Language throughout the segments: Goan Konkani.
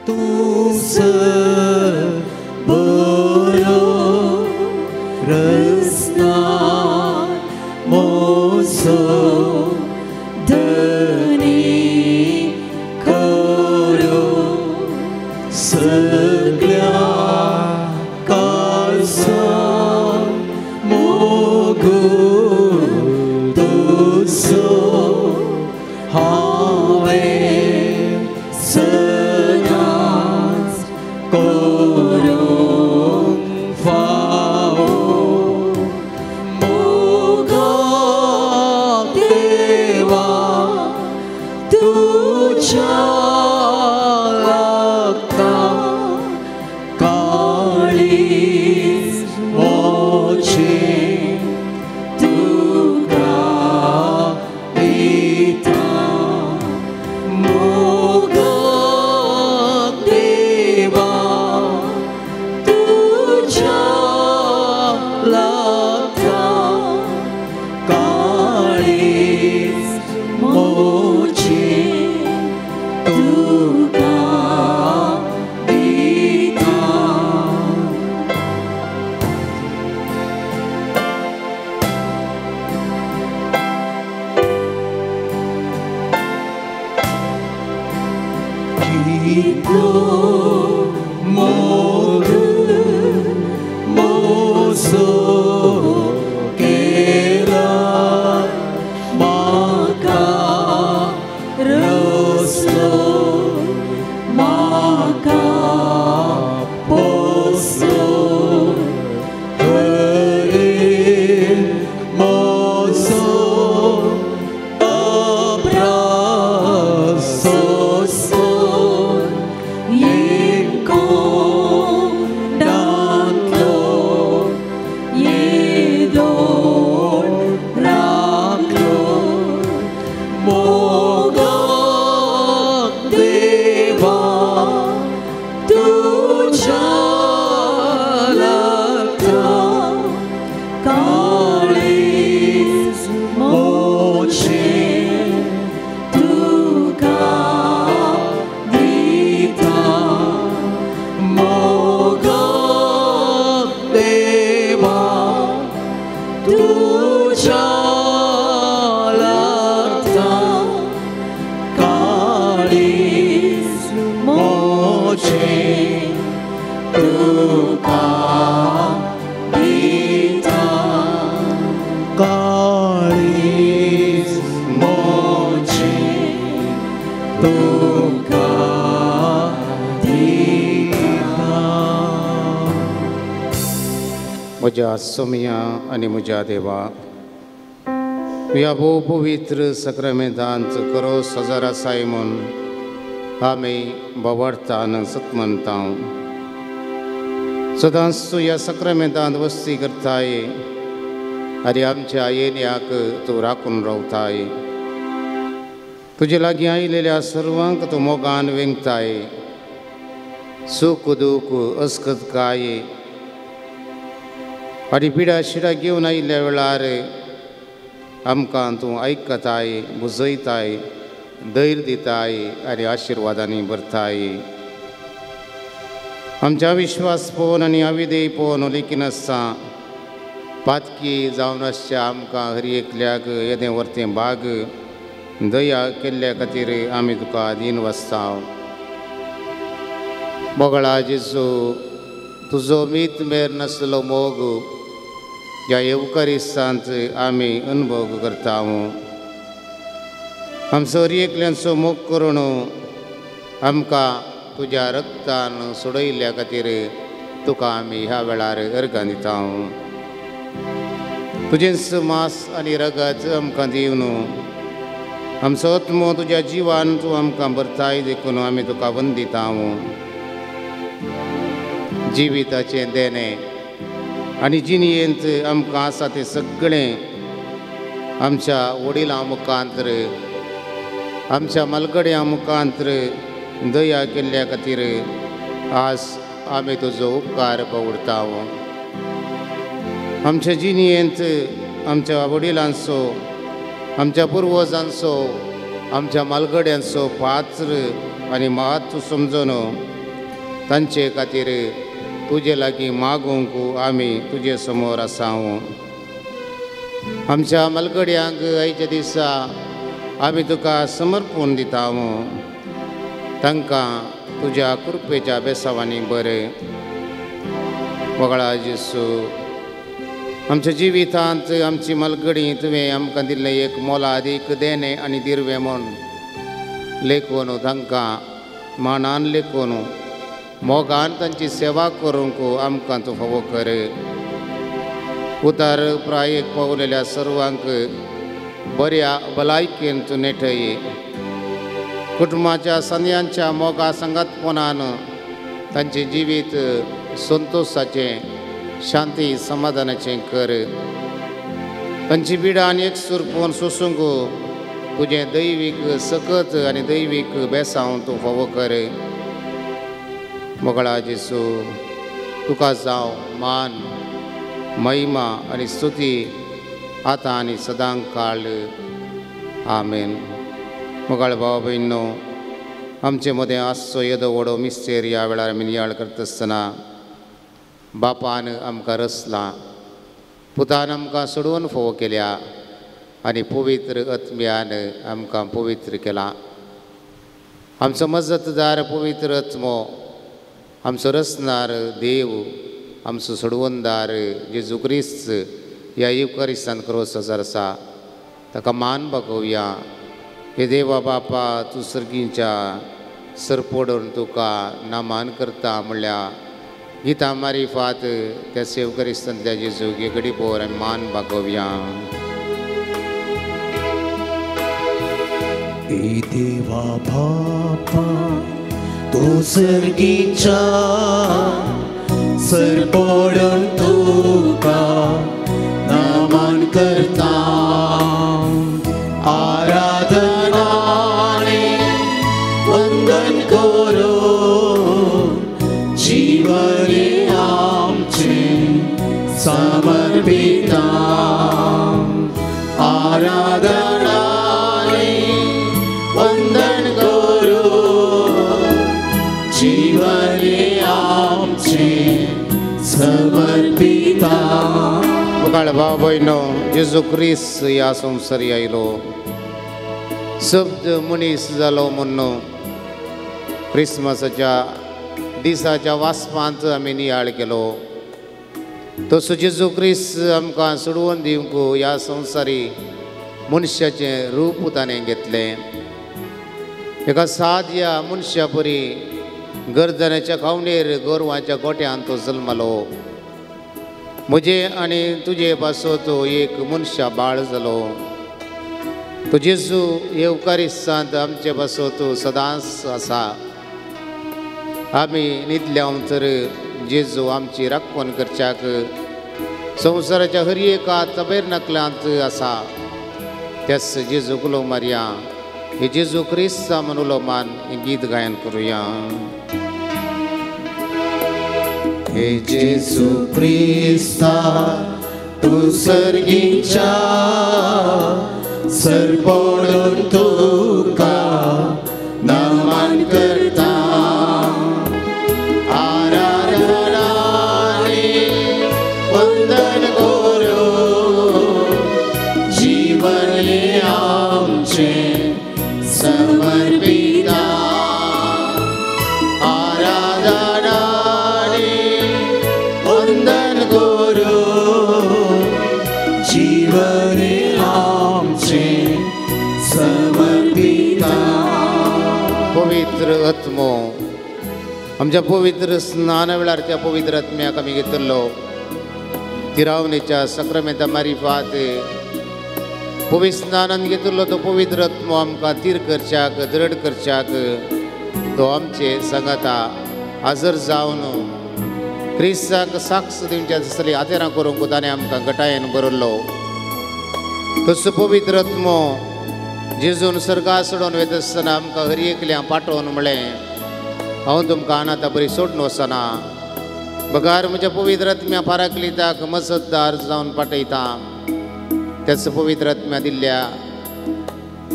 तूं बरो रसना मोसो धनी करो सगळ्या काळसा मोगू तुजो हांवें सदांच करूंक फावो मोगा देवा तुज्या लागता काळीज मोचें तुका दिता मोगा देवा तुज्या लागता काळीज मोचें तुका दिता. कितलो मोग मोसो केला म्हाका रसलो म्हाका पोसलो हरे मोसो अप्रासोसलो येकोंडांतलो येदोळ राखलो मोगा देवा तुज्या लागता काळीज मोचें तुका दिता मोगा देवा तुज्या लागता काळीज मोचें तुका दिता काळीज मोचें तुका दिता. म्हज्या सोमया आनी म्हज्या देवा, ह्या भोव पवित्र सक्रामेंतांत करो सजार आसाय म्हूण आमी बोवाळतान सतमनता. सदांच तूं ह्या सक्रामेंतांत वस्ती करताय आनी आमच्या येन्याक तूं राखून रावताय. तुजे लागीं आयिल्ल्या सर्वांक तूं मोगान वेंगताय. सूख दूख अस्कतकाय आनी पिडा शिडा घेवन आयिल्ल्या वेळार आमकां तूं आयकताय, बुजयताय, धैर्य दिताय आनी आशिर्वादांनी भरताय. आमच्या विश्वास पळोवन आनी अविधेय पळोवन लेखिनासतना पातकी जावन आसच्या आमकां हर एकल्याक येदें वर्तें भाग दया केल्ल्या खातीर आमी तुका दीन वाचता. मोगळा जेजू, तुजो मीत मेर नासलो मोग ह्या येवकारिस्तांत आमी अनुभव करता. आमचो हर एकल्यांचो मोग करून आमकां तुज्या रक्तान सोडयल्ल्या खातीर तुका आमी ह्या वेळार अर्गां दिता. तुजेंच मांस आनी रगत आमकां दिवन आमचो आत्मो तुज्या जिवान तूं आमकां भरताय देखून आमी तुका वंदिता. जिविताचें देणें आनी जिणेंत आमकां आसा तें सगळें आमच्या वडिलां मुखांतर, आमच्या मालगड्यां मुखांतर दया केल्ल्या खातीर आज आमी तुजो उपकार पवडता. आमच्या जिणेंत आमच्या वडिलांचो, आमच्या पुर्वजांचो, आमच्या मालगड्यांचो पात्र आनी महत्व समजून तांचे खातीर तुजे लागीं मागूंक आमी तुजे समोर आसा. आमच्या मलगड्यांक आयच्या दिसा आमी तुका समर्पण दिता. तांकां तुज्या कृपेच्या बेसावांनी बरें वगळा जेसू. आमच्या जिवितांत आमची मलगडी तुवें आमकां दिल्लें एक मोलादीक देणें आनी दिरवें म्हूण लेखून तांकां मानान लेखून मोगान तांची सेवा करूंक आमकां तूं फावो कर. उतार प्रायेक पावलेल्या सर्वांक बऱ्या भलायकेन तूं नेटय. कुटुंबाच्या संद्यांच्या मोगा सांगातपणान तांचें जिवीत संतोशाचें शांती समाधानाचें कर. तांची बिडान एक सुरपून सोसूंक तुजें दैवीक सकत आनी दैवीक बेसांव तूं फावो कर. मोगळा जेसू, तुका जावं मान महिमा आनी स्तुती आतां आनी सदां काळ. आमेन. मोगाळ भाव भयणो, आमचे मदें आसचो येदो व्हडो मिस्तेर ह्या वेळार आमी नियाळ करता आसतना बापान आमकां रचला, पुतान आमकां सोडोवन फोव केल्या आनी पवित्र आत्म्यान आमकां पवित्र केला. आमचो मजतदार पवित्र आत्मो, आमचो रचणार देव, आमचो सोडवणदार जेजू क्रिस्त ह्या युवकरिस्तान क्रोस आसा, ताका मान बागोवया. हे देवा बापा, तूं सर्गींच्या सरपोडून तुका नामान करता म्हणल्या गीता मारिफात त्या सेवकरिस्तांतल्या जेजूक घडी पोर आमी मान बागोवया. हे देवा बापा, तूं सर्गींच्या सरपोडून तुका नमन करता. आराधनाने वंदन करो जीवने आमचे समर्पिता. आराधनाने वंदन करो जीवने आमचे समर्पिता. मुखाळ भाव भयणो, जेजू क्रिस्त ह्या संवसारी आयलो, शब्द मनीस जालो म्हूण क्रिसमसाच्या दिसाच्या वाचपांत आमी नियाळ केलो. तसो जेजू क्रिस्त आमकां सोडोवन दिवंक ह्या संवसारी मनशाचें रूप ताणें घेतलें. एका साद्या मनशा परी गर्दनाच्या खावणेर गोरवांच्या गोट्यांत तो जल्मलो. म्हजे आनी तुजे पासत तो एक मनशा बाळ जालो. तो जेजू येवकारिस्तांत आमचे पासत सदांच आसा. आमी न्हिदल्या तर जेजू आमची राखण करच्याक संवसाराच्या हर एका तबेरनकल्यांत आसा. त्याच जेजूक उलो मारया, हे जेजू क्रिस्ता म्हूण उलो मान हें गीत गायन करुया. हे जेजू क्रिस्ता, तूं सर्गीच्या सरपोडून तुका नमन करता. आराधनाने वंदन करो जीवने आमचे समर्पिता. आराधनाने वंदन करो जीवने आमचे समर्पिता. पवित्र आत्मो, आमच्या पवित्र स्नाना वेळार त्या पवित्र आत्म्याक आमी घेतिल्लो तिरावणेच्या सक्रमेंता मारिफात पवित्र स्नानान घेतिल्लो तो पवित्र आत्मो आमकां तीर करच्याक दृढ करच्याक तो आमचे सांगाता हाजर जावन क्रिस्ताक साक्ष दिवच्या दिसली आतेरां करूंक ताणें आमकां गटायेन बरयल्लो. तसो पवित्र आत्मो जेजून सर्गा सोडून वयता आसतना आमकां हर एकल्या पाठोवन म्हणलें, हांव तुमकां अनाथा बरी सोडून वचना, बगार म्हज्या पवित्र आत्म्या पाराकलिताक मजतदार जावन पाठयता. त्याच पवित्र आत्म्या दिल्ल्या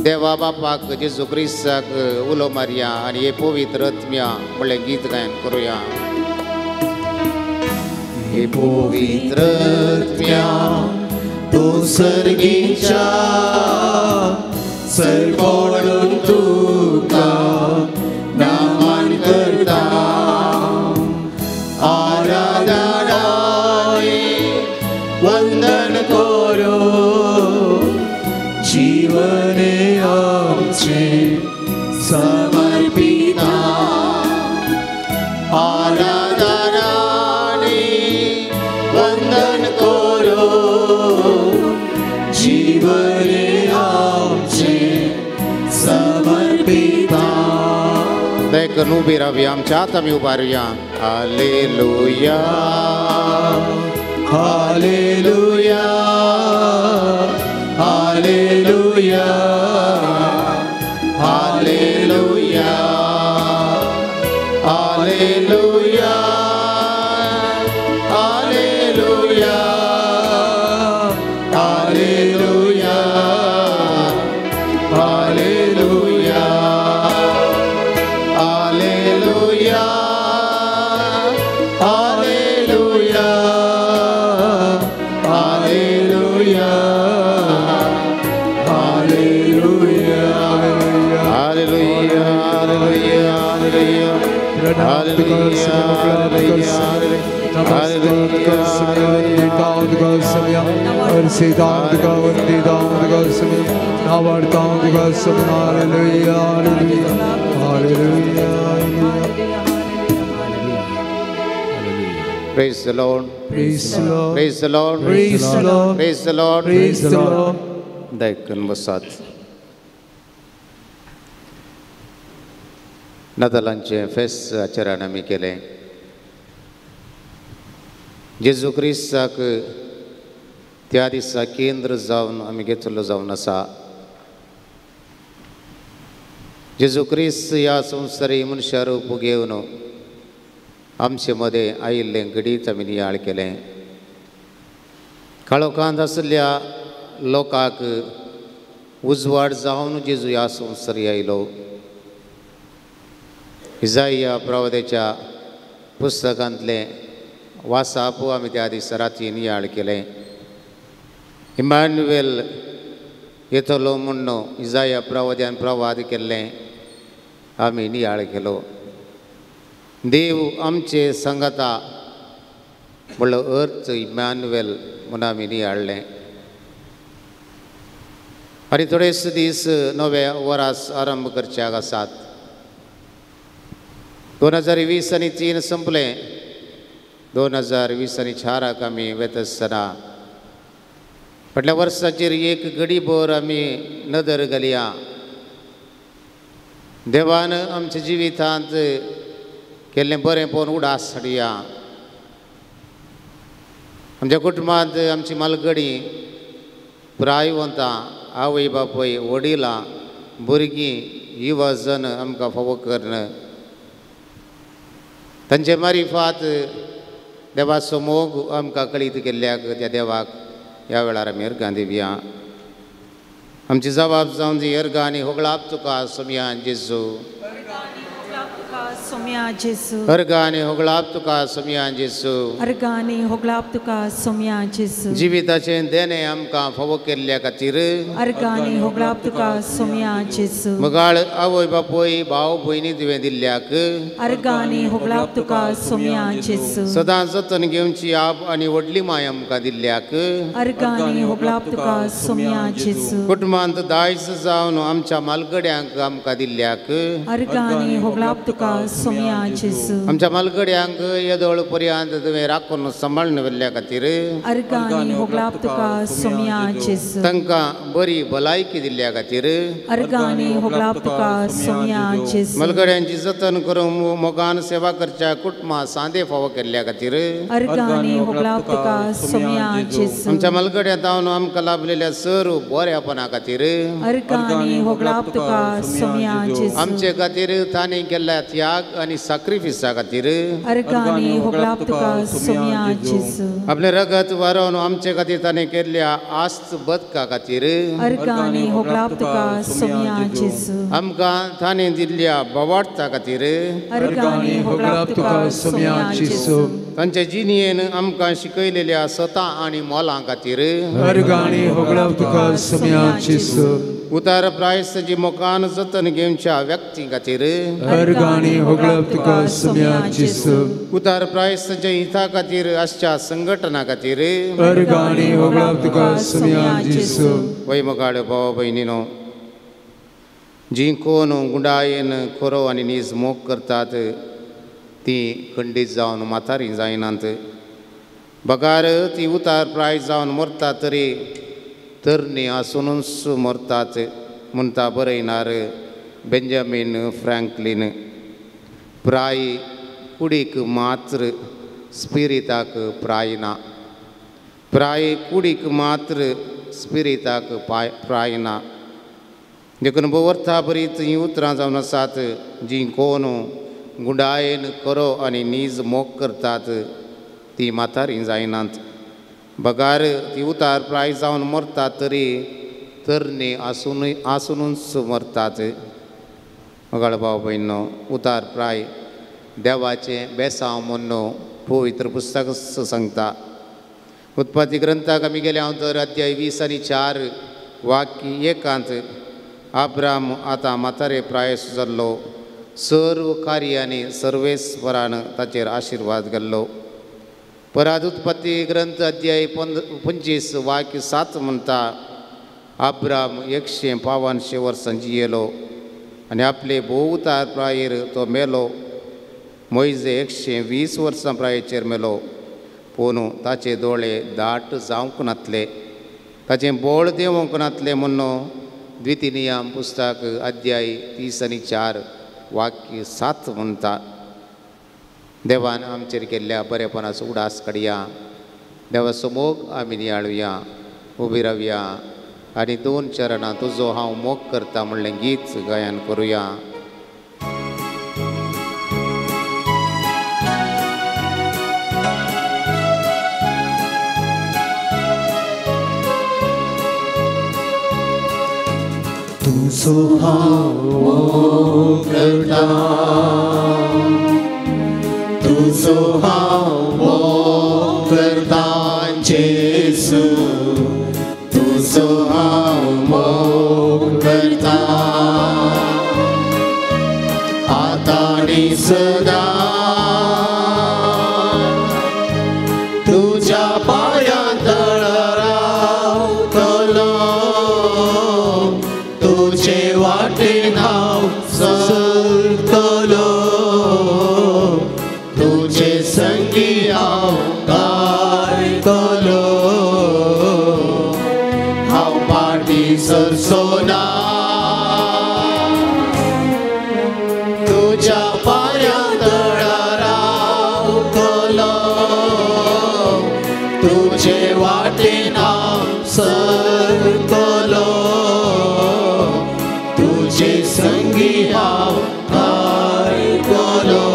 देवा बापाक जेजू क्रिस्ताक उलो मारया आनी हे पवित्र आत्म्या म्हणलें गीत गायन करुया. हे पवित्र आत्म्या तूं सर्गीच्या सरपणून तुका नामान करता आराधना वंदन करो जीवने आमचे समर्पिता आराधना वंदन करो जीवने आमचे समर्पिता. देखून उबी रावया आमच्या हात आमी उबारुया. Hallelujah hallelujah hallelujah hallelujah hallelujah hallelujah hallelujah hallelujah hallelujah hallelujah hallelujah hallelujah hallelujah hallelujah hallelujah Praise the Lord. Praise the Lord. Praise the Lord. Praise the Lord. Praise the Lord. Praise the Lord. देखून बसात. नातालांचें फेस्त आचरण आमी केलें. जेजू क्रिस्ताक त्या दिसा केंद्र जावन आमी घेतलो जावन आसा. जेजू क्रिस्त ह्या संवसारी मनशा रूप घेवन आमचे मदें आयिल्लें घडीत आमी नियाळ केलें. काळोखांत आशिल्ल्या लोकांक उजवाड जावन जेजू ह्या संवसारी आयलो. इजाया प्रवाद्याच्या पुस्तकांतलें वासाप आमी त्या दिसा राती नियाळ केलें. इमानुएल येतलो म्हूण इजाया प्रवाद्यान प्रवाद केल्लें आमी नियाळ केलो. देव आमचे संगता म्हणलो अर्थ इमानुएल म्हूण आमी नियाळ्ळें. आनी थोडेच दीस नवे वरास आरंभ करच्याक आसात. 2020 आनी 3 संपलें. 2020 आनी 4 आमी वेता आसतना फाटल्या वर्साचेर एक घडीभर आमी नदर घालया. देवान आमच्या जिवितांत केल्लें बरें पळोवन उडास हाडया. आमच्या कुटुंबांत आमची मालगडी प्रायवंतां आवय बापूय वडिलां भुरगीं युवा जन आमकां फावो करून तांचे मारिफात देवाचो मोग आमकां कळीत केल्ल्याक त्या देवाक ह्या वेळार आमी अर्गां दिवया. आमची जबाब जावन ती अर्गां आनी होगळाप तुका सोमया जेजू. सोम्या जेसू. अर्गां आनी होगळाप तुका सोमया जेसू. अर्गां आनी होगळाप तुका सोम्या जेसू. जिविताचें देणें आमकां फावो केल्ल्या खातीर अर्गां आनी होगळाप तुका सोम्या जेसू. मगाळ आवय बापूय भाव भयणी तुवें दिल्ल्याक अर्गां आनी होगळाप तुका सोम्या जेसू. सदां जतन घेवची आप आनी व्हडली माय आमकां दिल्ल्याक अर्गां आनी होगळाप तुका सोम्या जेसू. कुटुंबांत दायज जावन आमच्या मालगड्यांक आमकां दिल्ल्याक अर्गां आनी होगळाप तुका सोम्या जेसू. आमच्या मालगड्यांक येदोळ पर्यंत तुवें राखून सांबाळून व्हेल्ल्या खातीर अर्गां आनी होगळाप तुका सोम्या जेसू. तांकां बरी भलायकी दिल्ल्या खातीर अर्गां आनी होगळाप तुका सोम्या जेसू. मालगड्यांची जतन करून मोगान सेवा करच्या कुटुंबा सांदे फावो केल्ल्या खातीर अर्गां आनी होगळाप तुका सोम्या जेसू. आमच्या मालगड्यां जावन आमकां लाभलेल्या सर बऱ्यापणा खातीर अर्गां आनी होगळाप तुका सोम्या जेसू. आमचे खातीर तांणी केल्ल्या त्याग आनी साक्रिफिसा खातीर अर्गांनी होगळाप तुका सोम्या जेजू. आपलें रगत वारोवन आमचे खातीर ताणें केल्ल्या आस्त बदका खातीर अर्गांनी होगळाप तुका सोम्या जेजू. आमकां ताणें दिल्ल्या बोवार्था खातीर अर्गांनी होगळाप तुका सोम्या जेजू. तांच्या जिणयेन आमकां शिकयलेल्या सता आनी मोलां खातीर अर्गांनी होगळाप तुका सोम्या जेजू. उतार प्रायस्ताची मोकान जतन घेवच्या व्यक्ती खातीर अर्गांनी होगळाप तुका सोम्या जेजू. उतार प्रायस्ताच्या हिता खातीर आसच्या संघटना खातीर अर्गांनी होगळाप तुका सोम्या जेजू. वय मोगाळ भाव भयणीनो, जीं कोण गुंडायेन खरो आनी नीज मोग करतात ती खंडीत जावन म्हातारी जायनात, बगार ती उतार प्राय जावन मरतात तरी तरणी आसुनूच मरतात म्हणटा बरयणार बेंजामीन फ्रँकलीन. प्राय कुडीक मात्र स्पिरिताक प्राय ना, प्राय कुडीक मात्र स्पिरिताक प्राय ना. देखून भोवर्था बरीत हीं उतरां जावन आसात, जीं कोण गुंडायेन खरो आनी नीज मोग करतात ती म्हातारी जायनात, बगार ती उतार प्राय जावन मरतात तरी तरणी आसुनूय आसुनूच मरतात. मगाळ भाव भयणो, उतार प्राय देवाचें बेसांव म्हूण पवित्र पुस्तक सांगता. उत्पत्ती ग्रंथाक आमी गेले हांव तर अध्याय 20 आनी 4 वाक्य 1 आब्राम आतां म्हातारे प्रायस जाल्लो, सर्व कार्यांनी सर्वेस्वरान ताचेर आशिर्वाद घाल्लो. परात उत्पत्ती ग्रंथ अध्याय 25 वाक्य 7 म्हणटा, आब्राम 152 वर्सां जियेलो आनी आपले भोव उतार प्रायेर तो मेलो. मोयजे 120 वर्सां प्रायेचेर मेलो, पूण ताचे दोळे दाट जावंक नातले, ताचें बोळ देंवोंक नातलें म्हूण द्वितीय नियम पुस्तक अध्याय 30 आनी 4 वाक्य 7 म्हणटा. देवान आमचेर केल्ल्या बरेपणाचो उडास काडया, देवाचो मोग आमी नियाळुया, उबी रावया आनी 2 चरणां तुजो हांव मोग करता म्हणलें गीत गायन करुया. तुजो हांव मोग करता, तुजो हांव मोग करता जेजू, तुजो हांव मोग करता आतां आनी सदां तुज्या पांयां तळा रावतलो, तुजे वाटेन हांव चलतलो, तुजे संगी हांव गायतलो, हांव फाटीं सरचो ना, तुज्या पांयां तळा रावतलो, तुजे वाटेन हांव चलतलो, तुजे संगी हांव गायतलो,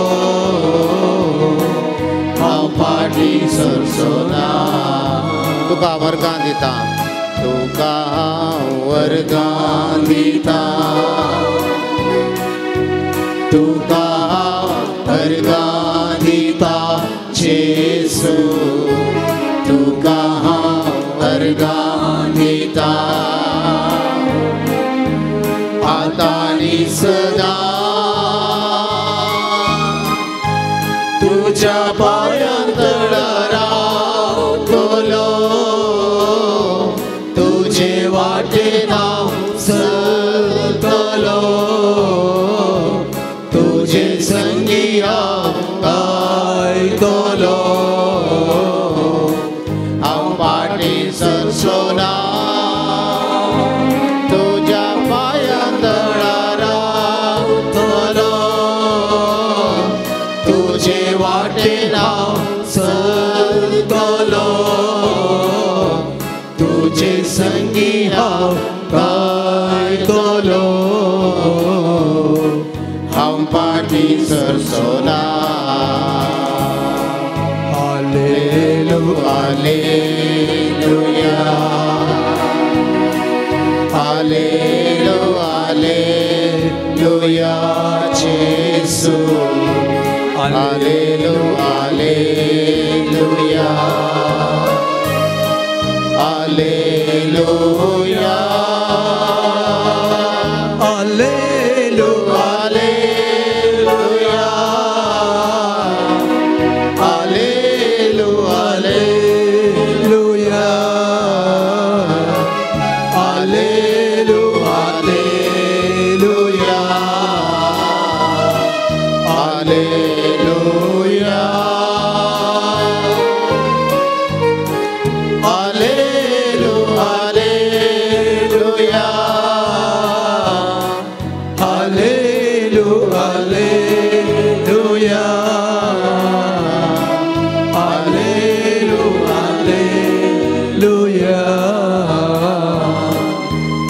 हांव फाटीं सरचो ना. तुका वर्गां दिता, तुका हांव वर्गां दिता, तुका हांव वर्गां दिता जेजू, तुका हांव वर्गां दिता आतां आनी सदां तुज्या पांयां तळा रावतलो, तुजे वाटेन हांव चलतलो, तुजे संगी हांव गायतलो, हांव फाटीं सरचो ना, तुज्या पांयां तळा रावतलो, तुजे वाटेन हांव चलतलो, तुजे संगी हांव गायतलो, हांव फाटीं सरचो करचो ना. हालेलुया हालेलुया हालेलुया हालेलुया जेसू hallelujah hallelujah hallelujah hallelujah hallelujah hallelujah hallelujah hallelujah hallelujah hallelujah hallelujah hallelujah hallelujah hallelujah hallelujah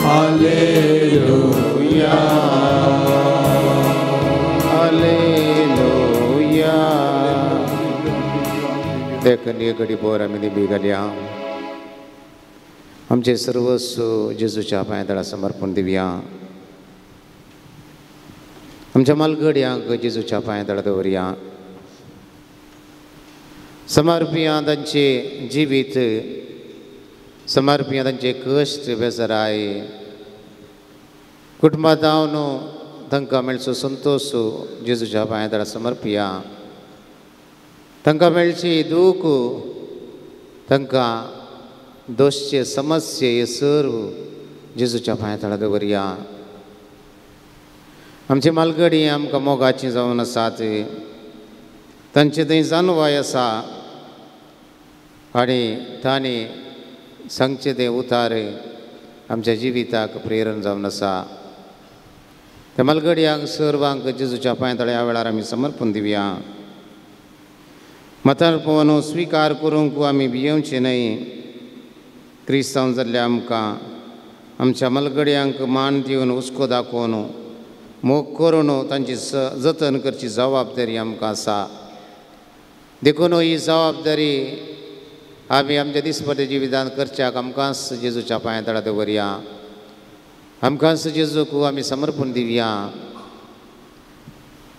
hallelujah hallelujah. देखून घडी भर आमी दिबी घालया. आमचे सर्वस्व जेजूच्या पांयां समर्पण दिवया. आमच्या मालगड्यांक जेजूच्या पांयां दवरया. समर्पिया तांचे जिवीत, समर्पिया तांचे कश्ट बेजाराय, कुटुंबां जावन तांकां मेळचो संतोश जेजूच्या पांयां समर्पिया. तांकां मेळची दूख, तांकां दोशचे समस्ये हे सर्व जेजूच्या पांयां दवरया. आमची मालगडी आमकां मोगाची जावन आसात, तांचे थंय जानवाय आसा आनी तांणी सांगचें तें उतार आमच्या जिविताक प्रेरण जावन आसा. त्या मालगडयांक सर्वांक जेजूच्या पांयां ह्या वेळार आमी समर्पण दिवया. म्हातारपण स्विकार करूंक आमी भियेवचें न्हय. क्रिस्तांव जाल्ल्या आमकां आमच्या मालगडयांक मान दिवन हुस्को दाखोवन मोग करून तांची जतन करची जबाबदारी आमकां आसा. देखून ही जबाबदारी आमी आमच्या दिसपट्टे जिवितांत करच्याक आमकांच जेजूच्या पांयां तळा दवरया. आमकांच जेजूक आमी समर्पण दिवया.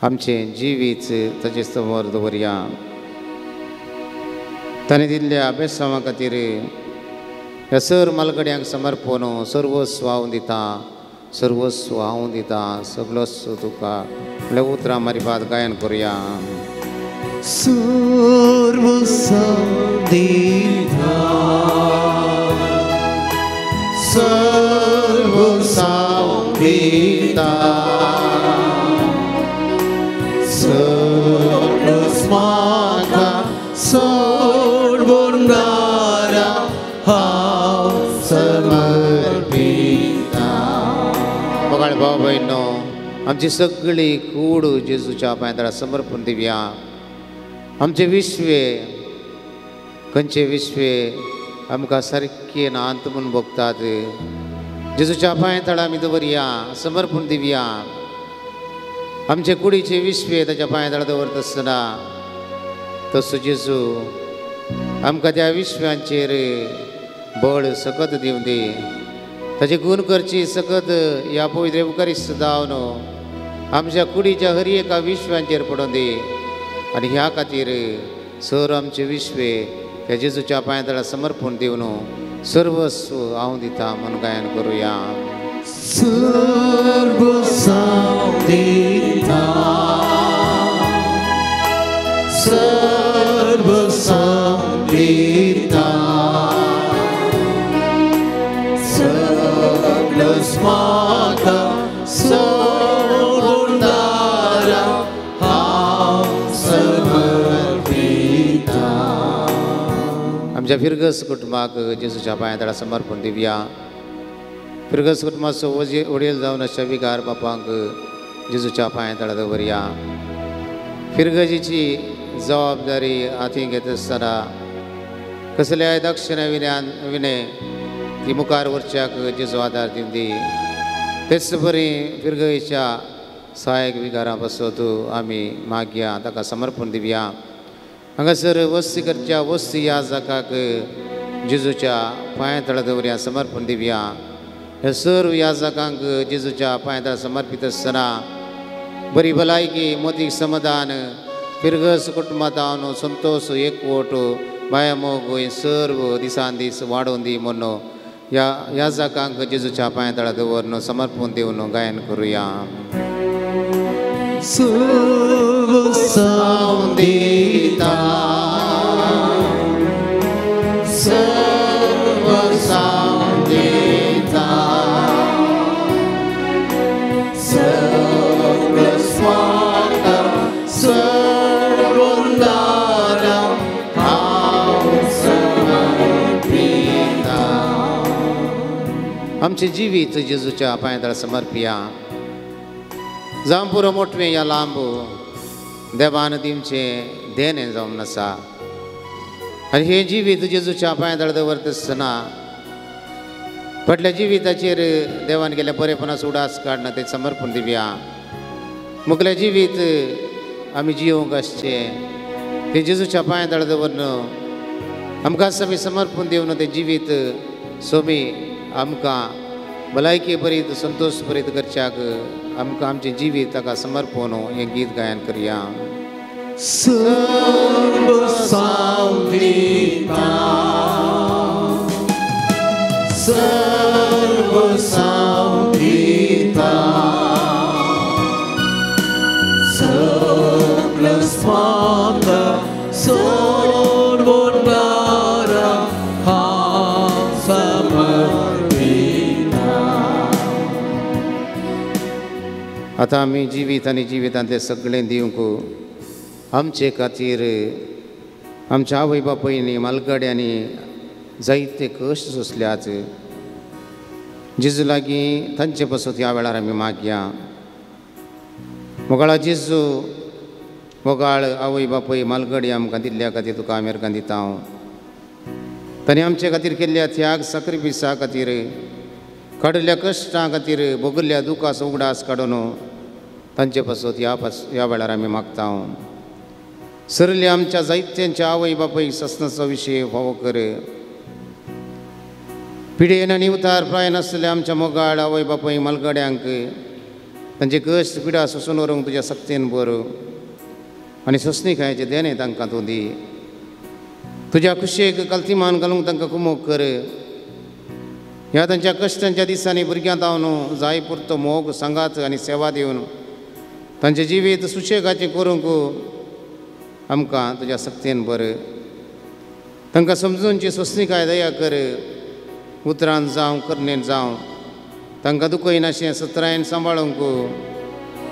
आमचें जिवीत ताचे समोर दवरया. ताणें दिल्ल्या अभ्यासां खातीर ह्या सर मालगड्यांक समर्पण सर्वस्व हांव दिता, सर्वस्व हांव दिता, सगळोच तुका म्हणल्यार उतरां मारिफात गायन करुया. सर्वस्व दिता, सर्वस्व दिता, सर्वस्व म्हाका सोडून हांव समर्पिता. बघाळ भाव भयणो, आमची सगळी कूड जेजूच्या पांयां समर्पण दिवया. आमचे विश्वे खंयचे विश्वे आमकां सारकें नांत म्हूण भोगतात, जेजूच्या पांयां तळा आमी दवरया, समर्पण दिवया. आमचे कुडीचे विश्वे ताच्या पांयां तळा दवरता आसतना तसो जेजू आमकां त्या विश्वांचेर बळ सकत दिवं दी. ताचे गुण करची सकत ह्या पवित्र येवकारिस्त जावन आमच्या कुडीच्या हर एका विश्वांचेर पडून दी. आनी ह्या खातीर सर आमचे विश्वे त्या जेजूच्या पांयां तळा समर्पण दिवन सर्वस्व हांव दिता म्हूण गायन करुया. सर्वस्व दिता, सर्वस्व दिता, सगळोच म्हाका सोडून हांव समर्पिता. आमच्या फिरगस कुटुंबाक जेजूच्या पांयां तळा समर्पण दिवया. फिरगस कुटुंबाचो वडील जावन आसच्या विगार बापांक जेजूच्या पांयां तळा दवरया. फिरगजीची जबाबदारी हातीं घेत आसतना कसल्याय दक्षिणा विणे ती मुखार वरच्याक जेजू आदार दिवं दी. तेच बरी फिरगईच्या सहायक विगारां पासत आमी मागया ताका समर्पण दिवया. हांगासर वस्ती करच्या वस्ती याजकाक जेजूच्या पांया तळा दवरया समर्पण दिवया. हे सर्व याजकांक जेजूच्या पांया तळा समर्पीत आसतना बरी भलायकी मोतीक समाधान फिरगस कुटुंबांत जावन संतोश एकवट माया मोग हे सर्व दिसान दीस वाडोवन दी म्हूण ह्या याजकांक जेजूच्या पांया तळा दवरून समर्पण दिवन गायन करुया. सर्व सावं दिता सर्व सावं दिता सर्व स्वाता सर्व दारा हांव समर्पिता. आमचें जिवीत जेजूच्या पांया तळा समर्पिया. जावं पुरो मोटवें या लांब देवान दिवचें देणें जावन आसा आनी हें जिवीत जेजूच्या पांया तळा दवरता आसतना फाटल्या जिविताचेर देवान केल्ल्या बरेपणाचो उडास काडना तें समर्पण दिवया. मुगलें जिवीत आमी जियोवंक आसचें तें जेजूच्या पांया तळा दवरून आमकां आमी समर्पण दिवन तें जिवीत सोमी आमकां भलायकी बरीत संतोश बरीत करच्याक आमकां आमचें जिवीत ताका समर्पण हें गीत गायन करया. सर्व सावं दिता सर्व सावं दिता सर्व स्वाता सर्व दारा हांव समर्पिता. आतां आमी जिवीत आनी जिवितांतलें सगळें दिवंक आमचे खातीर आमच्या आवय बापायनी मालगड्यांनी जायते कश्ट सोंसल्यात. जेजू लागीं तांचे पासत ह्या वेळार आमी मागया. मोगाळा जेजू मोगाळ आवय बापूय मालगडी आमकां दिल्ल्या खातीर तुका आमी अर्गां दिता. तांणी आमचे खातीर केल्ल्या त्याग साक्रिफिसा खातीर काडिल्ल्या कश्टां खातीर भोगिल्ल्या दुखाचो उगडास काडून तांचे पासत ह्या वेळार आमी मागता. सरल्या आमच्या जायत्यांच्या आवय बापूय ससनाचो विशय फावो कर. पिडेन आनी उतार प्राय नासलेल्या आमच्या मोगाळ आवय बापूय मालगड्यांक तांचे कश्ट पिडा सोंसून व्हरूंक तुज्या सक्तेन भर आनी सोंसणीकायेचें देणें तांकां तूं दी. तुज्या खुशयेक कल्तिमान घालूंक तांकां कुमोक कर. ह्या तांच्या कश्टांच्या दिसांनी भुरग्यां जावन जाय पुरतो मोग सांगात आनी सेवा दिवन तांचें जिवीत सुशेगाचें करूंक आमकां तुज्या सक्तेन भर. तांकां समजूनची सोंसणीकाय दया कर. उतरान जावं करणेन जावं तांकां दुखयनाशें सत्रायेन सांबाळूंक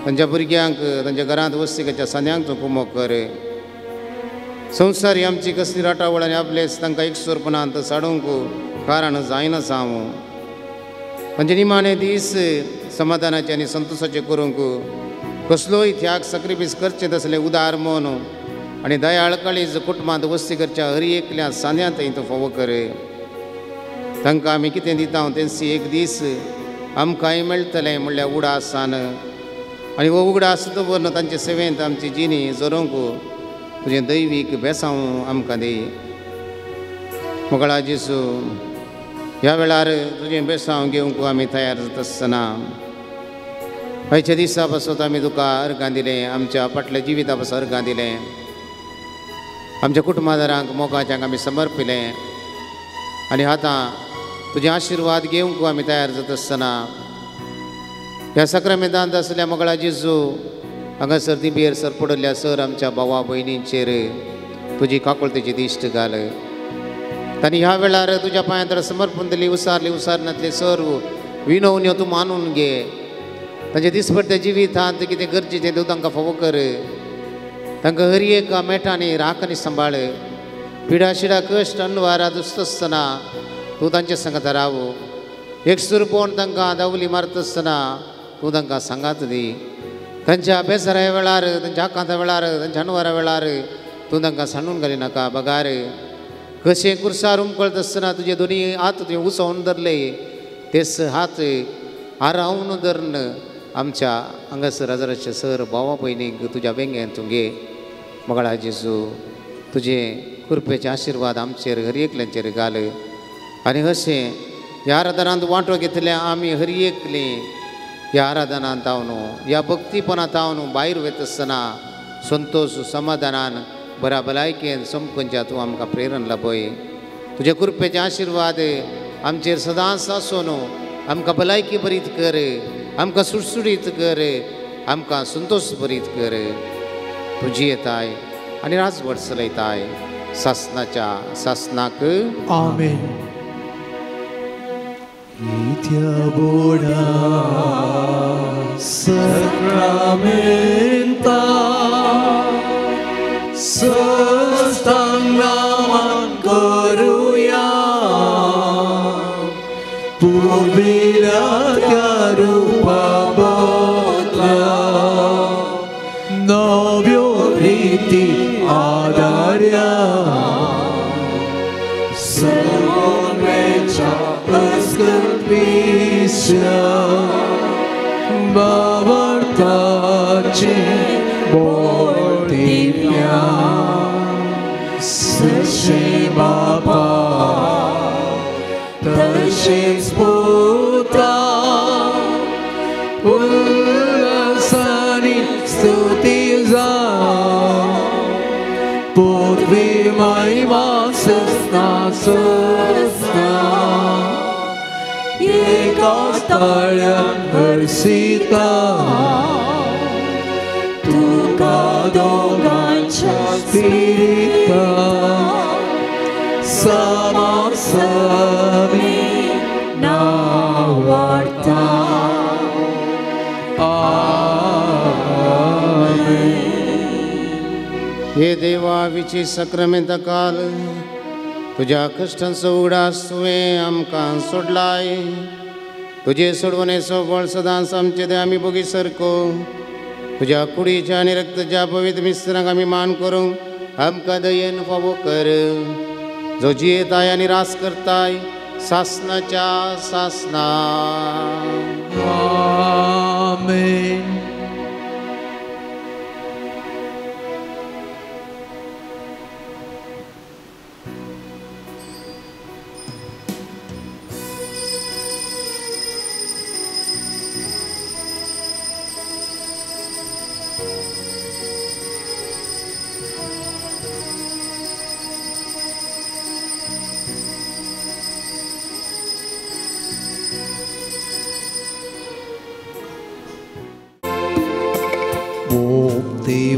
तांच्या भुरग्यांक तांच्या घरांत वस्तीकाच्या सांद्यांक तूं कुमोक कर. संवसारी आमची कसली राटावळ आनी आपलेच तांकां एकसुरपणांत साडूंक कारण जायना जावं. तांचे निमाणे दीस समाधानाचे आनी संतोशाचे करूंक कसलोय त्याग साक्रिफीस करचें तसलें उदार मन आनी दयाळ काळीज कुटुंबांत वस्ती करच्या हर एकल्या सांद्यांत तूं फावो कर. तांकां आमी कितें दिता तेंची एक दीस आमकांय मेळटलें म्हणल्यार उडासान आनी हो उगडास दवरून तांचे सेवेंत आमची जिणी जोरोवंक तुजें दैवीक बेसांव आमकां दी. मोगळा जेजू ह्या वेळार तुजें बेसांव घेवंक आमी तयार जाता आसतना आयच्या दिसा पासत आमी तुका अर्गां दिलें. आमच्या फाटल्या जिविता पासत अर्गां दिलें. आमच्या कुटुंबादारांक मोगाच्यांक आमी समर्पिलें आनी आतां तुजे आशिर्वाद घेवंक आमी तयार जाता आसतना ह्या साक्रामेंतांत आसल्या मोगळा जेजू हांगासर दिंबेर सर पडिल्ल्या सर आमच्या भावा भयणींचेर तुजी काकुळतेची दिश्ट घाल. तांणी ह्या वेळार तुज्या पांयांत समर्पण दिली उसारली उसारनातले सर्व विनवण्यो तूं मानून घे. तांचे दिसपट्ट्या जिवितांत कितें गरजेचें तूं तांकां फावो कर. तांकां हर एक मेटांनी राख आनी सांबाळ. पिडा शिडा कश्ट अनवारा दुसता आसतना तूं तांचे सांगात राव. एक सुरपोण तांकां दावली मारता आसतना तूं तांकां सांगात दी. तांच्या बेजारा वेळार तांच्या आकांता वेळार तांच्या अनवारा वेळार तूं तांकां सांडून घालिनाका. बगार कशें कुर्सार उमकळत आसतना तुजे दोनी हात तुवें उसोवन धरले तेच हात आरावन धरून आमच्या हांगासर हजाराचे सर भावा भयणीक तुज्या बेंगेन तूं घे. मगळा जेजू तुजे कृपेचे आशिर्वाद आमचेर हर एकल्यांचेर घाल आनी अशें ह्या आराधनांत वांटो घेतल्या आमी हर एकली ह्या आराधनांत हांव न्हू ह्या भक्तीपणांत हांव न्हू भायर वयता आसतना संतोश समाधानान बऱ्या भलायकेन समखुंच्या तूं आमकां प्रेरण लाभय. तुजे कृपेचे आशिर्वाद आमचेर सदांच आसूं न्हू आमकां भलायकी बरीत कर, आमकां सुटसुटीत कर, आमकां संतोश बरीत कर. तुजी येताय आनी राजवट चलयताय सासनाच्या सासनाक. आमेन. इत्या बोडा सक्रामेंता सस्तांगनामान करुया पुर्विल्या त्या रूपा बदला नव्यो रीती आदार्या सर्वोन्मेच्या अस्कल्पिस्या बावर्ताचे बोलतिम्या सशे बापा तशेच पुता उल्हासानी स्तुती जा पुत्री महिमा सस्ना सस्ना एका ताळ्यान हर्षिता तुका दोगांच्या स्पिरिता समासमी नावार्ता. आमेन. हे देवा विची सक्रमेंत काल तुज्या कश्टांचो उगडास तुवें आमकां सोडलाय. तुजे सोडवणेचो बळ सदांच आमचे ते आमी बोगी सरको. तुज्या कुडीच्या आनी रक्ताच्या पवित्र मिस्त्रांक आमी मान करूंक आमकां दयेन फावो कर. जो जियेताय आनी रास करताय सासनाच्या सासना. आमेन.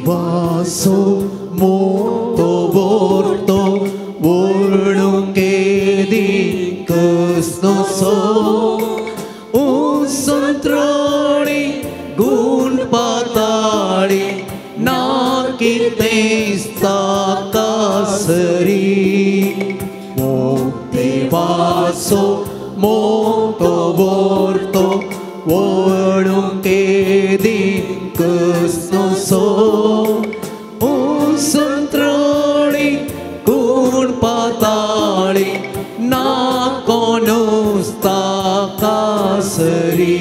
Vaso moto borto volunque di कसनोसो उसंत्राणी गुण पाताळी ना कितेस्ता कासरी मोक्ते वासो मोतो बोर्तो volunque di कसनोसो उसंत्राणी गुण पाताळी ना कोनुस्ता कासरी.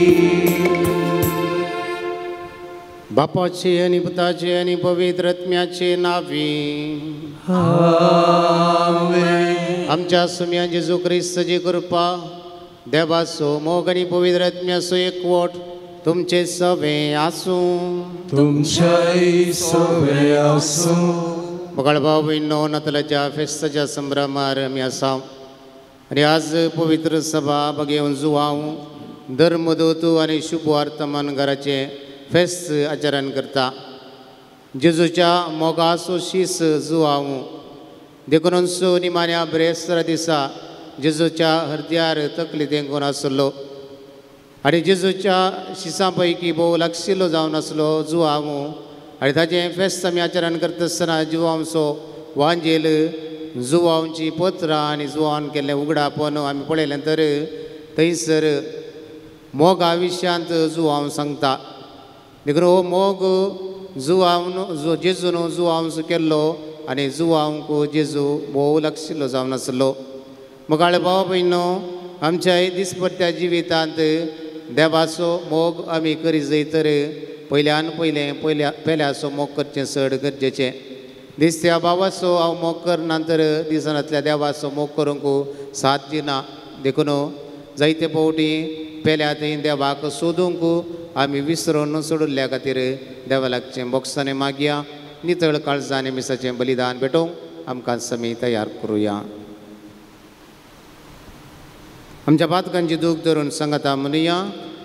बापाचे आनी पुताचे आनी पवित्र आत्म्याचे नावी. आमेन. आमच्या सुम्या जेजू क्रिस्तची कृपा देवाचो मोग आनी पवित्र आत्म्याचो एकवट तुमचे सवे आसूं. तुमच्याय सवे आसूं. बगाळ भाव भयणो नातलाच्या फेस्ताच्या संभ्रमार आमी आसा आनी आज पवित्र सभा बगेवन जुवांव धर्मदूत आनी शुभ वर्तमान घराचें फेस्त आचरण करता. जेजूच्या मोगाचो शीस जुवांव देखूनच निमाण्या ब्रेस्तारा दिसा जेजूच्या हरद्यार तकली तेंकून आसलो आनी जेजूच्या शिसां पैकी भोव लागशिल्लो जावन आसलो जुवांव आनी ताचें फेस्त आमी आचरण करता आसतना जुवांवचो वांजेल जुवांवची पत्रां आनी जुवान केल्लें उगडापण आमी पळयलें तर थंयसर मोगा विशयांत जुवांव सांगता. देखून हो मोग जुवावन जेजून जुवांवचो केल्लो आनी जुवांक जेजू भोव लागशिल्लो जावन आसलो. मोगाळे भाव भयणो आमच्या दिसपट्ट्या जिवितांत देवाचो मोग आमी करी जाय तर पयल्यान पयलें पयल्या पेल्याचो मोग करचें चड गरजेचें. दिसत्या भावाचो हांव मोग करना तर दिसनातल्या देवाचो मोग करूंक साथ दिना. देखून जायते फावटी पेल्या थंय देवाक सोदूंक आमी विसरून सोडिल्ल्या खातीर देवा लागचें बोक्सांनी मागया. नितळ काळजांनी मिसाचें बलिदान भेटोवंक आमकां समी तयार करुया. आमच्या पातकांची दूख धरून सांगता म्हणुया.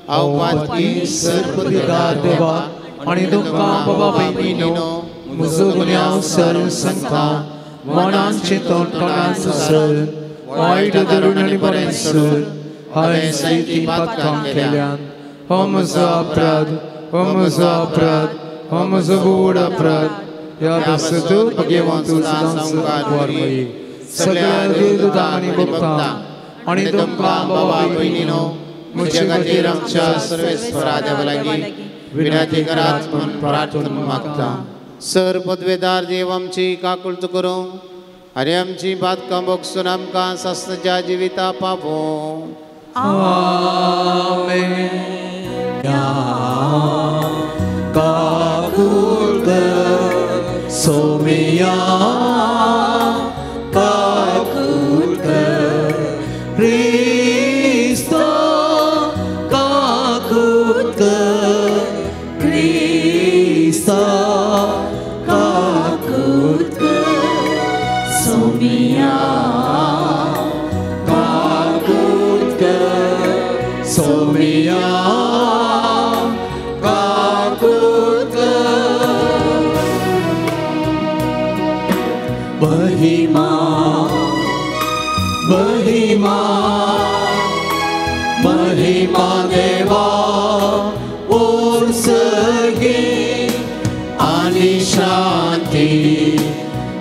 हांव पातकी सर्वपदवीदार देवा आनी तुमकां बाबा भयणीनो म्हजो गुन्यांव सर सांगता मनान चिंतून तोंडान सोसून वायट धरून आनी बरें सोडून हांवें जायतीं पातकां केल्यान. हो म्हजो अपराध, हो म्हजो अपराध, हो म्हजो व्हड अपराध. ह्या पासत भगवंत सदां सगळ्या देवदूतां आनी भक्तां आनी तुमकां बाबा भयणीनो म्हज्या खातीर आमच्या सर्वेस्परा देवा लागीं विनंती करात म्हूण प्रार्थना मागता. सर पदवेदार देव आमची काकुळट करूं आनी आमची पातकां भोगसून आमकां सासणाच्या जिविता पावोवं. आमेन. काकुळट कर सोमिया, काकुळट कर क्रिस्ता, काकुळट कर क्रिस्ता, काकुळट कर सोमिया, काकुळट कर सोमिया, काकुळट कर. महिमा महिमा महिमा देवा ओरसगे आनी शांती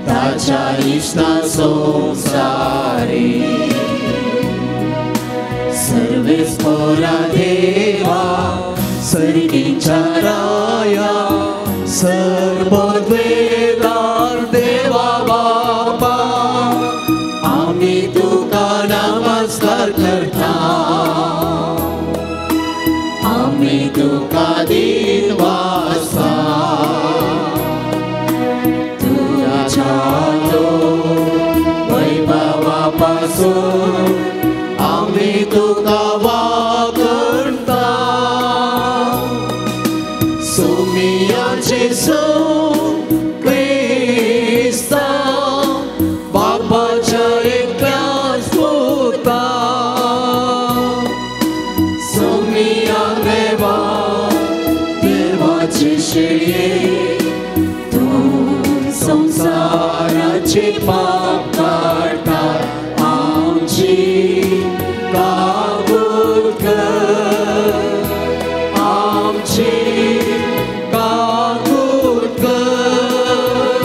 ताच्या इश्टा संसारी. सर्वेस्परा देवा सर्गीच्या राया सर्वद्वेदार देवा बापा आमी तुका नमस्कार करता, आमी तुका दिनवासा. तुझ्या वैभवापासून आमी तुका वागणता. सोमिया जेजू क्रिस्ता बापाच्या एकल्याच पुता, सोमिया देवा देवाचे शिळये तूं संसाराचे पाप काडटा आमची काकुळट कर, आमची काकुळट कर.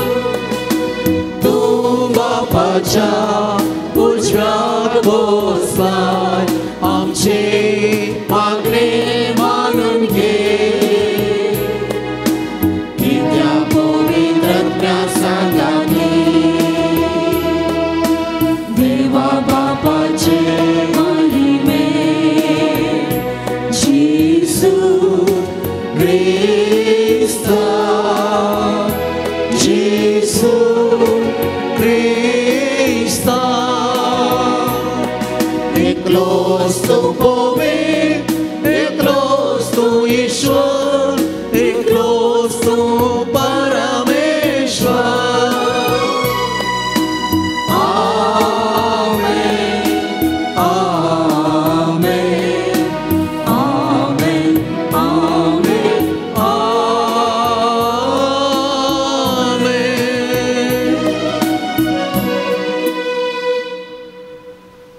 तूं बापाच्या उजव्याक बसलाय आमचे मागणे मानून घे. कित्या पवित्र सांगाती देवा बापाचे महिमे जेजू क्रिस्ता, जेजू क्रिस्ता. एकलोच तूं पवित्र, एकलोच तूं ईश्वर, एकलोच तूं परमेश्वर. आमेन आमेन आमेन आमेन आमेन.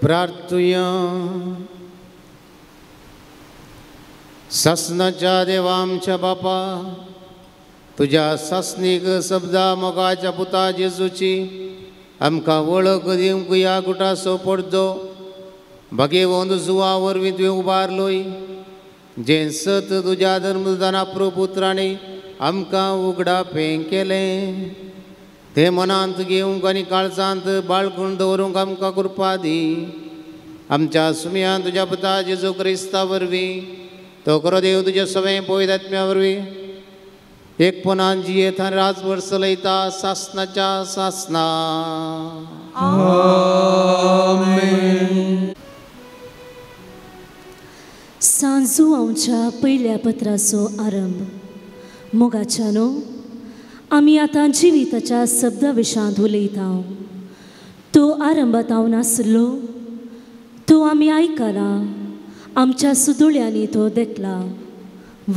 प्रार्थुया. सासणाच्या देवा आमच्या बापा तुज्या सासणीक शब्दा मोगाच्या पुता जेजूची आमकां वळख दिवंक ह्या गुटाचो पडदो भगेवंत जुवा वरवीं तुवें उबारलोय जें सत तुज्या धर्मदाना प्रपुत्रांनी आमकां उगडापें केलें तें मनांत घेवंक आनी काळजांत बाळगून दवरूंक आमकां कृपा दी. आमच्या सुमयान तुज्या पुता जेजू क्रिस्ता वरवीं तो खरो देव तुज्या सवें पवित्र आत्म्या वरवीं एकपणान जियेत आनी राजवट चलयता सासनाच्या सासना. आमेन. सांजू आमच्या पयल्या पत्राचो आरंभ. मोगाच्यानो, आमी आतां जिविताच्या शब्दा विशांत उलयता. तो आरंभात हांव नासलो, तो आमी आयकला, आमच्या सुदोळ्यांनी तो देखला,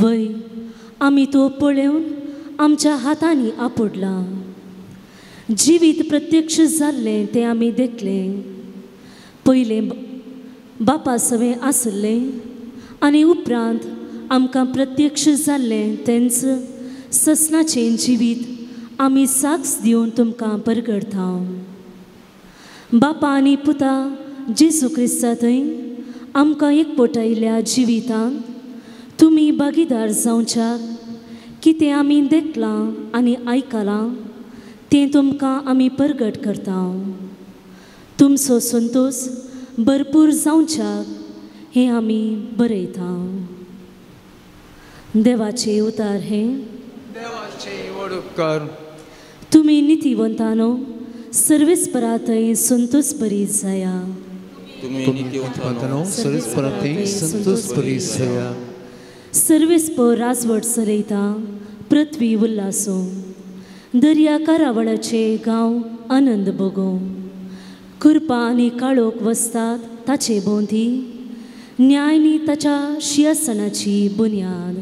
वय आमी तो पळोवन आमच्या हातांनी आपुडला. जिवीत प्रत्यक्ष जाल्लें तें आमी देखलें. पयलें बापा सवें आसलें आनी उपरांत आमकां प्रत्यक्ष जाल्लें तेंच ससनाचें जिवीत आमी साक्ष दिवन तुमकां परगडता. बापा आनी पुता जेजू क्रिस्ता थंय आमकां एकवटायिल्ल्या जिवितांत तुमी भागीदार जावच्याक कितें आमी देखलां आनी आयकलां तें तुमकां आमी परगट करता. तुमचो संतोश भरपूर जावच्याक हें आमी बरयता. देवाचे उतार हे देवाचे व्हड उपकार. तुमी नितीवंतानो सर्वेस्परा थंय संतोश बरी जाया. तुमी नितीवंतानो सर्वेस्परा थंय संतोष बरी जाया. सर्वेस्पर राजवट चलयता, पृथ्वी उल्लासो, दर्या कारावळाचे गांव आनंद भोगो, कृपा आनी काळोख वसतात ताचे भोंवती, न्याय नी ताच्या शिंयासनाची बुन्याद.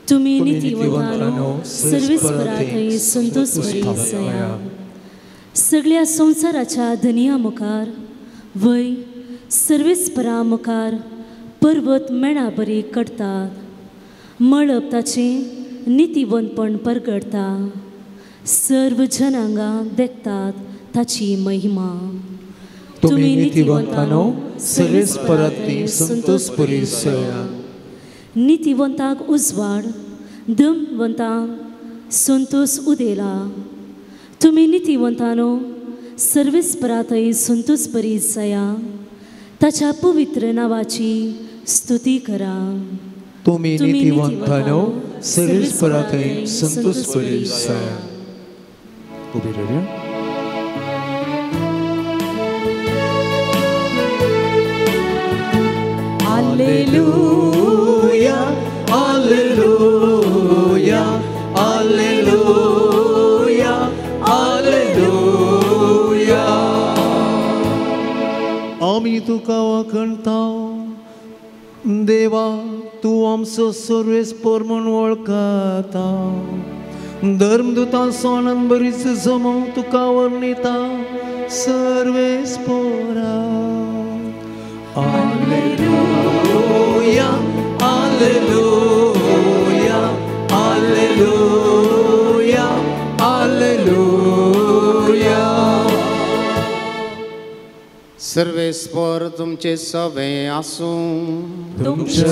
तुमी नितीवंतानो सर्वेस्परा थंय संतोश बरी जाया. सगळ्या संवसाराच्या धनया मुखार, वय सर्वेस्परा मुखार पर्वत मेणा बरी कडतात, मळब ताचें नितीवंतपण परगडता, सर्व जनांगां देखतात ताची महिमा. तुमी नितीवंतानो सर्वेस्परा थंय संतोष बरी जाया. नितीवंताक उजवाड, दमवंतांक संतोष उदेला. तुमी नितीवंतानो सर्वेस्परा थंय संतोष बरी जाया. ताच्या पवित्र नांवाची स्तुती करा. तुमी नितीवंतानो सर्वेस्परा थंय संतोष बरी जाया. उबी रावया. Alleluia, alleluia, alleluia, alleluia. आमी तुका वाखणता देवा, तूं आमचो सर्वेस्पर म्हूण वळखता. धर्मदुतांचो आनंद बरीच जमो तुका वर्णिता सर्वेस्परा. Alleluia, alleluia, alleluia, alleluia. सर्वेस्पर तुमचे सवे आसूं. तुमचे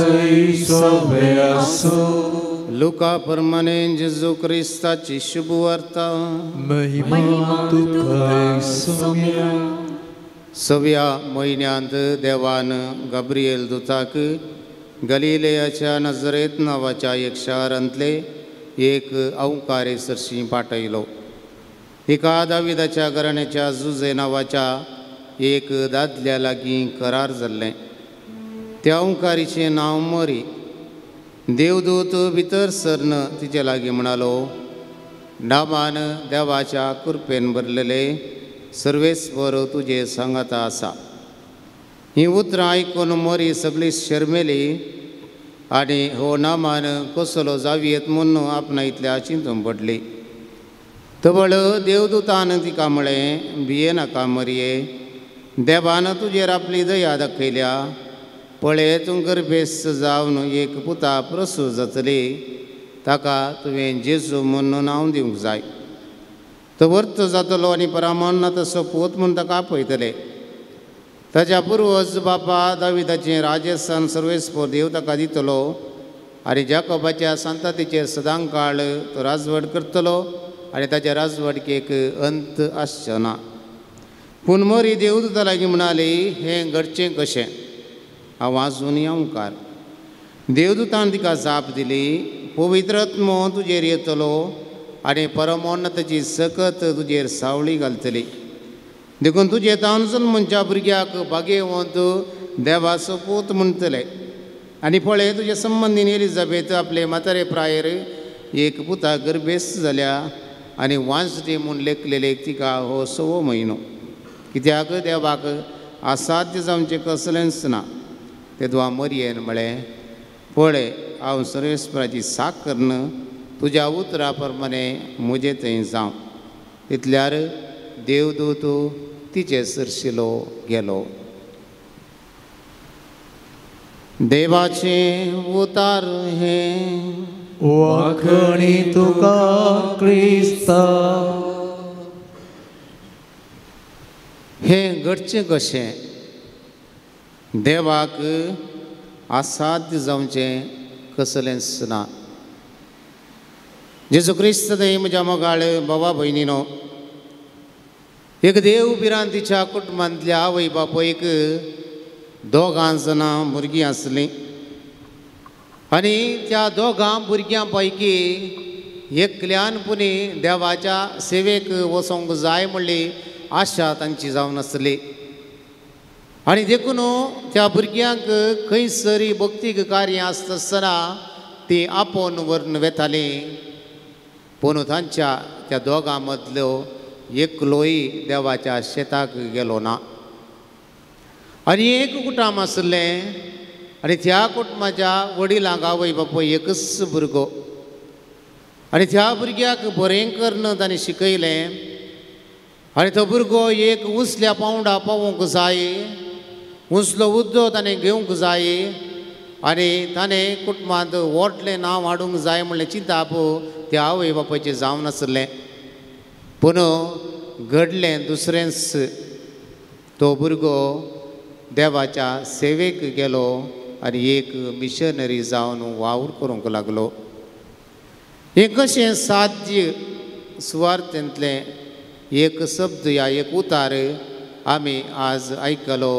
सवे आसूं. लुका प्रमाणे जेजू क्रिस्ताची शुभवार्ता. महिमा तुका सोम्या. सव्या म्हयन्यांत देवान गाब्रिएल दुताक गलिलेयाच्या नजरेत नांवाच्या एक शारांतले एक अवकारे सरशी पाठयलो. एका दाविदाच्या घराण्याच्या जुजे नांवाच्या एक दादल्या लागीं करार जाल्लें. त्या ओंकारीचें नांव मरी. देवदूत भितर सरन तिचे लागीं म्हणालो, नामान देवाच्या कृपेन भरलेले सर्वेस्पर तुजे सांगाता आसा. हीं उतरां आयकून मरी सगळी शर्मेली आनी हो नामान कसलो जावयेत म्हूण आपणायतल्या चिंतून पडली. तबळ देवदूतान तिका म्हळें, भियेनाका मरये, देवान तुजेर आपली दया दाखयल्या. पळय, तूं गर्भेस्त जावन एक पुता प्रसूत जातली, ताका तुवें जेजू म्हूण नांव दिवंक जाय. तो वर्त जातलो आनी परामन्न तसो पूत म्हूण ताका आपयतले. ताच्या पुर्वज बापा दाविदाचें राजस्थान सर्वेस्पर देव ताका दितलो आनी जाकोबाच्या संतातीचेर सदांकाळ तो राजवट करतलो आनी ताच्या राजवटकेक अंत आसचो ना. पूण मरी देवदूता लागीं म्हणाली, हें घडचें कशें? हांव आजून अंवकार. देवदूतान तिका जाप दिली, पवित्र आत्मो तुजेर येतलो आनी परमोन्नताची सकत तुजेर सावळी घालतली, देखून तुजे तावन जल्मच्या भुरग्याक भाग्यवंत देवाचो पूत म्हणटले. आनी पळय, तुजे संबंदीन एलिजाबेथ आपले म्हातारे प्रायेर एक पुता गर्भेस्त जाल्या आनी वांजटी म्हूण लेखलेले तिका हो 6वो म्हयनो, कित्याक देवाक असाध्य जावचें कसलेंच ना. तेदवा मरयेन म्हळें, पळय, हांव सर्वेस्पराची साक करून तुज्या उतरा प्रमाणे म्हजे थंय जावं. तितल्यार देवदूत तिचे सरशिलो गेलो. देवाचें उतार हें. वाखणी तुका क्रिस्ता. हें घडचें कशें? देवाक असाध्य जावचें कसलेंच ना. जेजू क्रिस्त थंय म्हज्या मोगाळ बाबा भयणीनो, एक देव भिरांतीच्या कुटुंबांतल्या आवय बापूयक 2 जाणां भुरगीं आसलीं आनी त्या 2 भुरग्यां पैकी एकल्यान पुणी देवाच्या सेवेक वचोंक जाय म्हणली आशा तांची जावन आसली. आनी देखून त्या भुरग्यांक खंयसरी भक्तीक कार्य आसता आसतना ती आपोवन व्हरून वेतालीं. पूण तांच्या त्या 2 मदल्यो एकलोय देवाच्या शेताक गेलो ना. आनी एक कुटुंब आसलें आनी त्या कुटुंबाच्या वडिलांक आवय बापूय एकच भुरगो आनी त्या भुरग्याक बरें करून ताणें शिकयलें आनी तो भुरगो एक उंचल्या पावंडा पावोवंक जाय, उंचलो उद्दो ताणें घेवंक जाय आनी ताणें कुटुंबांत व्हडलें नांव हाडूंक जाय म्हणलें चिंताप त्या आवय बापायचें जावन आसलें. पूण घडलें दुसरेंच, तो भुरगो देवाच्या सेवेक गेलो आनी एक मिशनरी जावन वावर करूंक लागलो. हें कशें साध्य? सुवार्थेंतलें एक शब्द या एक उतार आमी आज आयकलो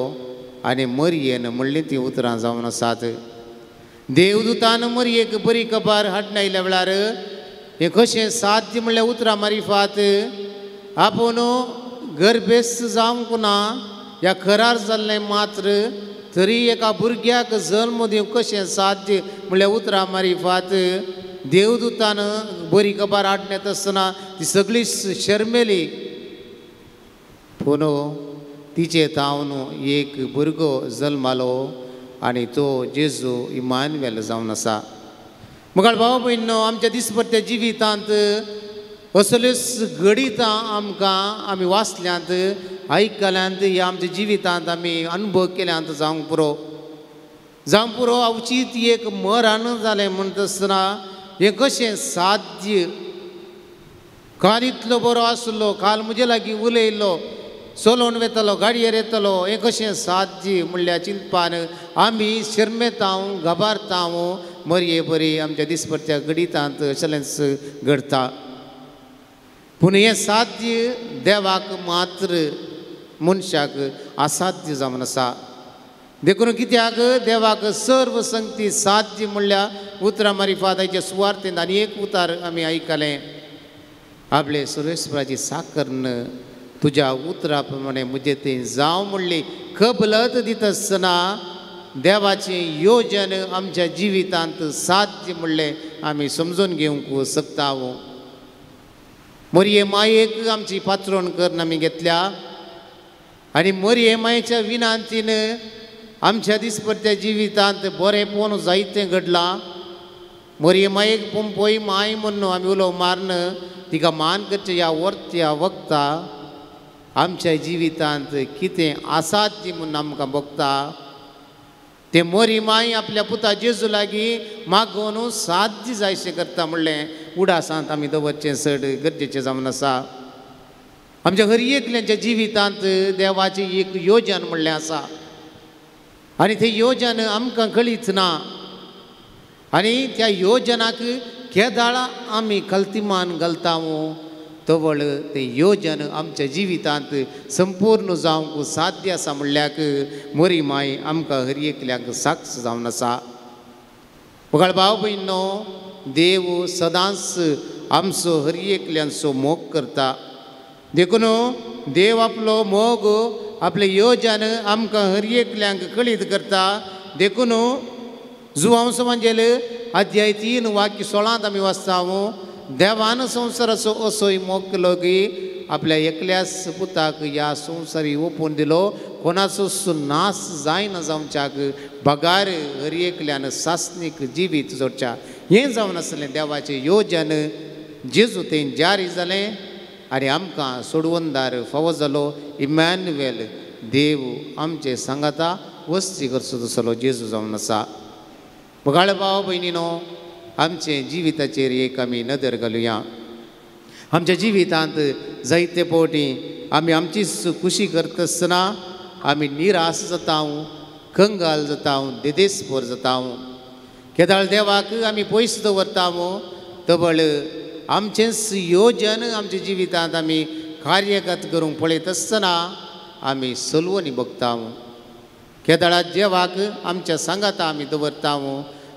आनी मरयेन म्हणलीं तीं उतरां जावन आसात. देवदूतान मरयेक बरी खबर हाडून आयल्या वेळार हें कशें साध्य म्हणल्यार उतरां मारिफात आपूण गर्भेस्त जावंक ना या खरार जाल्लें मात्र तरी एका भुरग्याक जल्म दिवंक कशें साध्य म्हणल्यार उतरां मारिफात देवदूतान बरी खबर हाडून येता आसतना ती सगळी शर्मेली. पूण तिचे तावन एक भुरगो जल्मालो आनी तो जेजू इमानुएल जावन आसा. मुखार भाव भयणीनो, आमच्या दिसपट्ट्या जिवितांत असल्योच घडितां आमकां आमी वाचल्यांत, आयकल्यांत, ह्या आमच्या जिवितांत आमी अनुभव केल्यांत जावंक पुरो जावंक पुरो. अवचीत एक मरण जालें म्हणटा आसतना हें कशें साध्य? काल इतलो बरो आसलो, काल म्हजे लागीं उलयल्लो, चलोवन वेतालो, गाडयेर येतालो, हें कशें साध्य म्हणल्यार चिंतपान आमी शर्मेतांव, घबारतांव. मरये बरी आमच्या दिसपट्ट्या घडितांत अशेंच घडटा. पूण हें साध्य देवाक मात्र, मनशाक असाध्य जावन आसा. देखून कित्याक देवाक सर्व संगती साध्य म्हणल्यार उतरां मारिफात आयच्या सुवार्थेंत आनी एक उतार आमी आयकलें, आपले सर्वेस्पराची साकर तुज्या उतरा प्रमाणे म्हजें तें जावं म्हणली कबलत दिता आसतना देवाचें योजन आमच्या जिवितांत साध्य म्हणलें आमी समजून घेवंक शकता. मोरये मायेक आमची पात्रोण करून आमी घेतल्या आनी मोरये मायेच्या विनांतीन आमच्या दिसपट्ट्या जिवितांत बरेंपण जायतें घडलां. मोरये मायेक पंपय माय म्हणून आमी उलो मारून तिका मान करचें ह्या वर्त्या वखता आमच्या जिवितांत कितें आसात म्हूण आमकां भोगता. ते मोरी माय आपल्या पुता जेजू लागीं मागोवन साध्य जायशें करता म्हणलें उडासांत आमी दवरचें चड गरजेचें जावन आसा. आमच्या हर एकल्याच्या जिवितांत देवाचें एक योजन म्हणलें आसा आनी तें योजन आमकां कळीच ना आनी त्या योजनाक केदाळा आमी कल्तिमान घालता तवळ तें योजन आमच्या जिवितांत संपूर्ण जावंक साध्य आसा म्हणल्याक मोरी माय आमकां हर एकल्याक साक्ष जावन आसा. बघाळ भाव भयणो, देव सदांच आमचो हर एकल्यांचो मोग करता. देखून देव आपलो मोग आपले योजन आमकां हर एकल्यांक कळीत करता. देखून जुवांव समाजेल अध्याय 3 वाक्य 16 आमी वाचता, देवान संवसाराचो असोय मोग केलो की आपल्या एकल्याच पुताक ह्या संवसारी ओपून दिलो, कोणाचो नाश जायना जावच्याक बगार हर एकल्यान सासणीक जिवीत जोडच्या. हें जावन आसलें देवाचें योजन जेजू थंय जारी जालें आनी आमकां सोडवणदार फावो जालो इमॅन्युएल, देव आमचे सांगाता वस्ती करचो तसलो जेजू जावन आसा. बगाळ भाव भयणीनो, आमचे जिविताचेर एक आमी नदर घालुया. आमच्या जिवितांत जायते फावटी आमी आमचीच खुशी करता आसतना आमी निराश जाता, कंगाल जाता, देदेसपोर जाता. केदाळ देवाक आमी पयस दवरता, तबळ आमचेंच योजन आमच्या जिवितांत आमी कार्यगत करूंक पळयत आसतना आमी सलवणी बगता. केदाळा देवाक आमच्या सांगाता आमी दवरता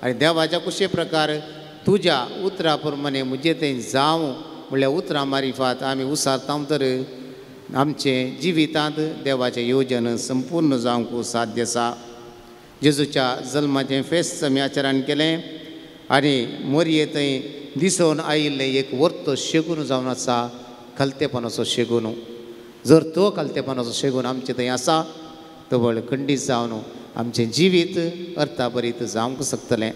आनी देवाच्या कुशे प्रकार तुज्या उतरा प्रमाणे म्हजें तें जावं म्हणल्यार उतरां मारिफात आमी उसारता तर आमचें जिवितांत देवाचें योजन संपूर्ण जावंक साध्य आसा. जेजूच्या जल्माचें फेस्त आमी आचरण केलें आनी मोरये थंय दिसून आयिल्लें एक वर्तो शेगून जावन आसा, खालतेपणाचो शेगून. जर तो खालतेपणाचो शेगून आमचे थंय आसा तवळ खंडीत जावन आमचें जिवीत अर्थाभरीत जावंक शकतलें.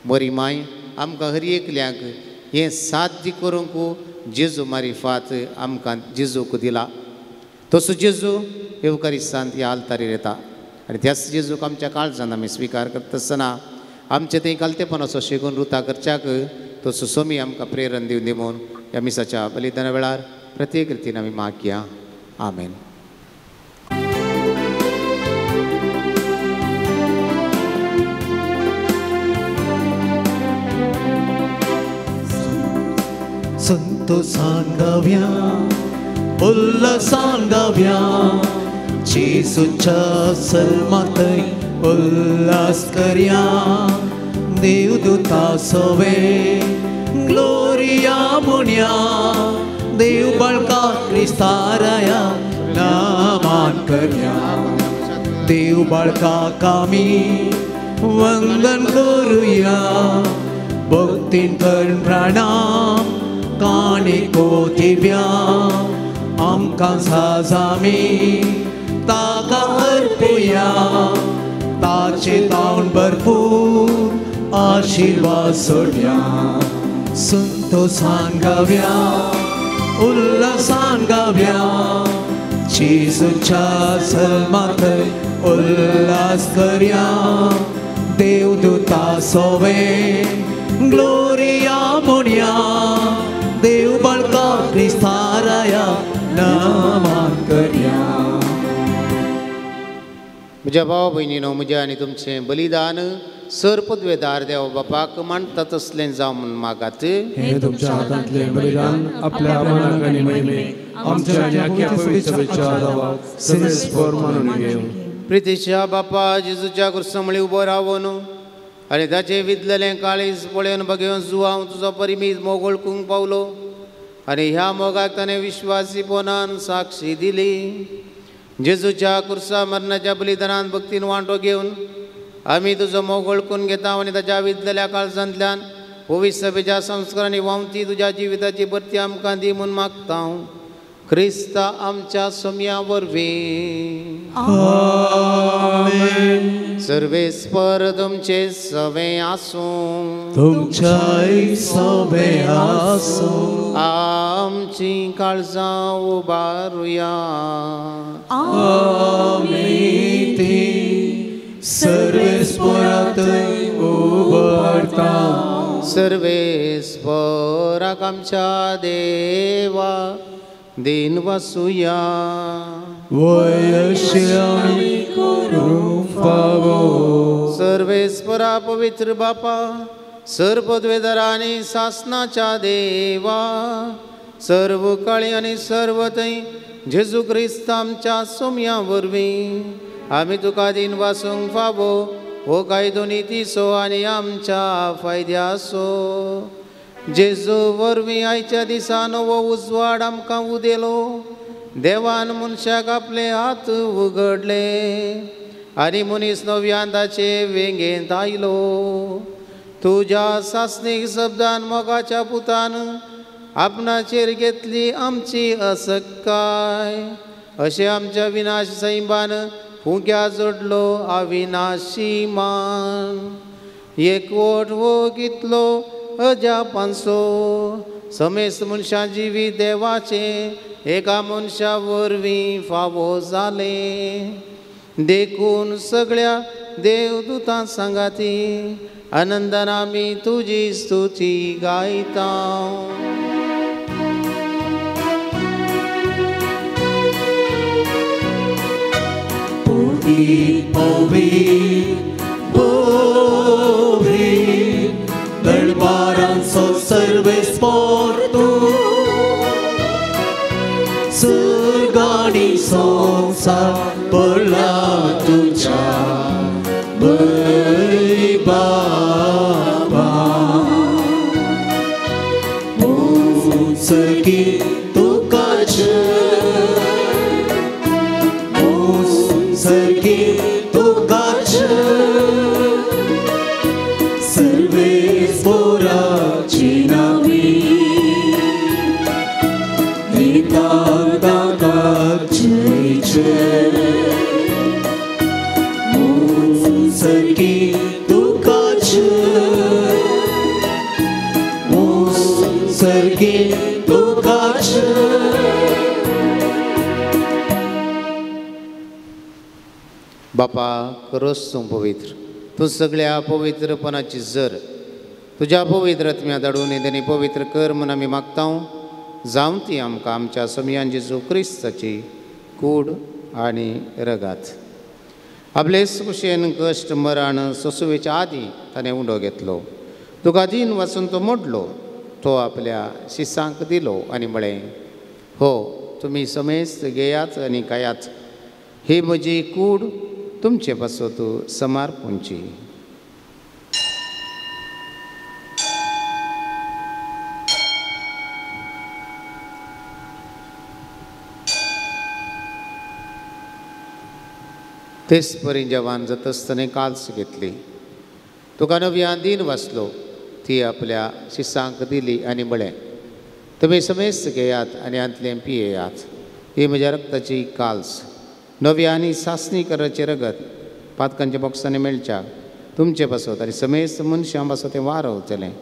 बरी माय आमकां हर एकल्याक हें साध्य करूंक जेजू मारिफात आमकां जेजूक दिला. तसो जेजू येवकारिस्तांत ह्या आल्तारीर येता आनी त्याच जेजूक आमच्या काळजान आमी स्विकार करता आसतना आमचे थंय खालतेपणाचो शेगून रुता करच्याक तसो सोमी आमकां प्रेरण दिवन दी म्हूण ह्या मिसाच्या बलिदाना वेळार प्रत्येक रितीन आमी मागया. आमेन. संतोषान गाव्या, उल्हासान गाव्या, जेजूच्या सल्माथंय उल्हास करया. देवदूता सवे ग्लोरिया म्हणया, देव बाळका क्रिस्ताराया नामान करया. देव बाळका आमी वंदन करुया, भक्तीन करून प्रणाम काणिको दिव्या. आमकां साजामी ताका अर्पुया, ताचे तावन भरपूर आशिर्वाद सोडया. संतोषान गाव्या, उल्हासान गाव्या, जेजूच्या सल्माथंय उल्हास करया. देवदूता सोवे ग्लोरिया म्हणया, देव बाळका क्रिस्ताराया नमन करया. म्हज्या भाव भयणीनो, म्हजें आनी तुमचें बलिदान सर पदवेदार देव बापाक मानता तसलें जावं म्हूण मागात. हे तुमच्या हातांतलें बलिदान आपल्या मनाक आनी महिमेक आमच्या आनी आख्या पवित्र सभेच्या देवाक सदैव मानून घेवं. प्रितीच्या बापा, जेजूच्या कुर्समळी उबो रावन आनी ताचें विदलेलें काळीज पळोवन बगेवन जुवांव तुजो परिमीत मोग वळखूंक पावलो आनी ह्या मोगाक ताणें विश्वासीपणान साक्षी दिली. जेजूच्या कुर्सा मरणाच्या बलिदानान भक्तीन वांटो घेवन आमी तुजो मोग वळखून घेता आनी ताच्या विदलेल्या काळजांतल्यान पवित्र सभेच्या संस्कारांनी व्हांवती तुज्या जिविताची भरती आमकां दी म्हूण मागता. क्रिस्ता आमच्या सोम्या वरवीं. आमेन. सर्वेस्पर तुमचे सवे आसूं, तुमच्याय सवे आसूं. आमची काळजां उबारुया. आमी ती सर्वेस्परांतय उबारता. सर्वेस्पराक आमच्या देवा दिन वसुया. वयश्यामी करूंक फावो. सर्वेस्परा पवित्र बापा, सर्व पदवेदार आनी सासनाच्या देवा, सर्व काळी आनी सर्व थंय जेजू क्रिस्त आमच्या सोम्या वरवीं आमी तुका दिन वासूंक फावो हो कायदो नितीचो आनी आमच्या फायद्याचो. जेजू वरवीं आयच्या दिसा नवो उजवाड आमकां उदेलो. देवान मनशाक आपले हात उगडले आनी मनीस नव्यान ताचे वेंगेंत आयलो. तुज्या सासणीक शब्दान मोगाच्या पुतान आपणाचेर घेतली आमची असक्काय. अशें आमच्या विनाश सैमान फुंक्या जोडलो अविनाशी मान. एकवट हो कितलो अजापांचो समेस्त मनशां जिवीत देवाचें एका मनशा वरवीं फावो जालें. देखून सगळ्या देवदूतां सांगाती आनंदान आमी तुजी स्तुती गायता. दरबारांचो सर्वेस्पोर तूं सुर्गाणी संवसार पडला तुज्या बाबा. मुसकी तुका जय, मुसकी तुका जय, सर्वेस्पोराची नावी दिता ताका जय जय. मुसकी तुका जय, मुसकी तुका जय. बापा खरोच तूं पवित्र, तूं सगळ्या पवित्रपणाची जर. तुज्या पवित्र आत्म्या धाडून तेणी पवित्र कर म्हूण आमी मागता. जावं ती आमकां आमच्या सोमयान जेजू क्रिस्ताची कूड आनी रगात. आपले कुशेन कश्ट मरण सोसुवेच्या आदीं ताणें उंडो घेतलो. तुका दीन वाचून तो मोडलो. तो आपल्या शिसांक दिलो आनी म्हळें, हो तुमी समेस्त घेयात आनी खायात. ही म्हजी कूड तुमचे पासत समर्पूंची. तेच परी जवान जातासतना काल्स घेतली. तुका नव्यान दीन वाचलो. ती आपल्या शिसांक दिली आनी म्हळें, तुमी समेस्त घेयात आनी हांतलें पियेयात. ही म्हज्या रक्ताची काल्स, नव्या आनी सासणी कराचें रगत पातकांच्या बॉक्सांनी मेळच्या तुमचे पासत आनी समेस्त मनशां पासत तें वारवतलें.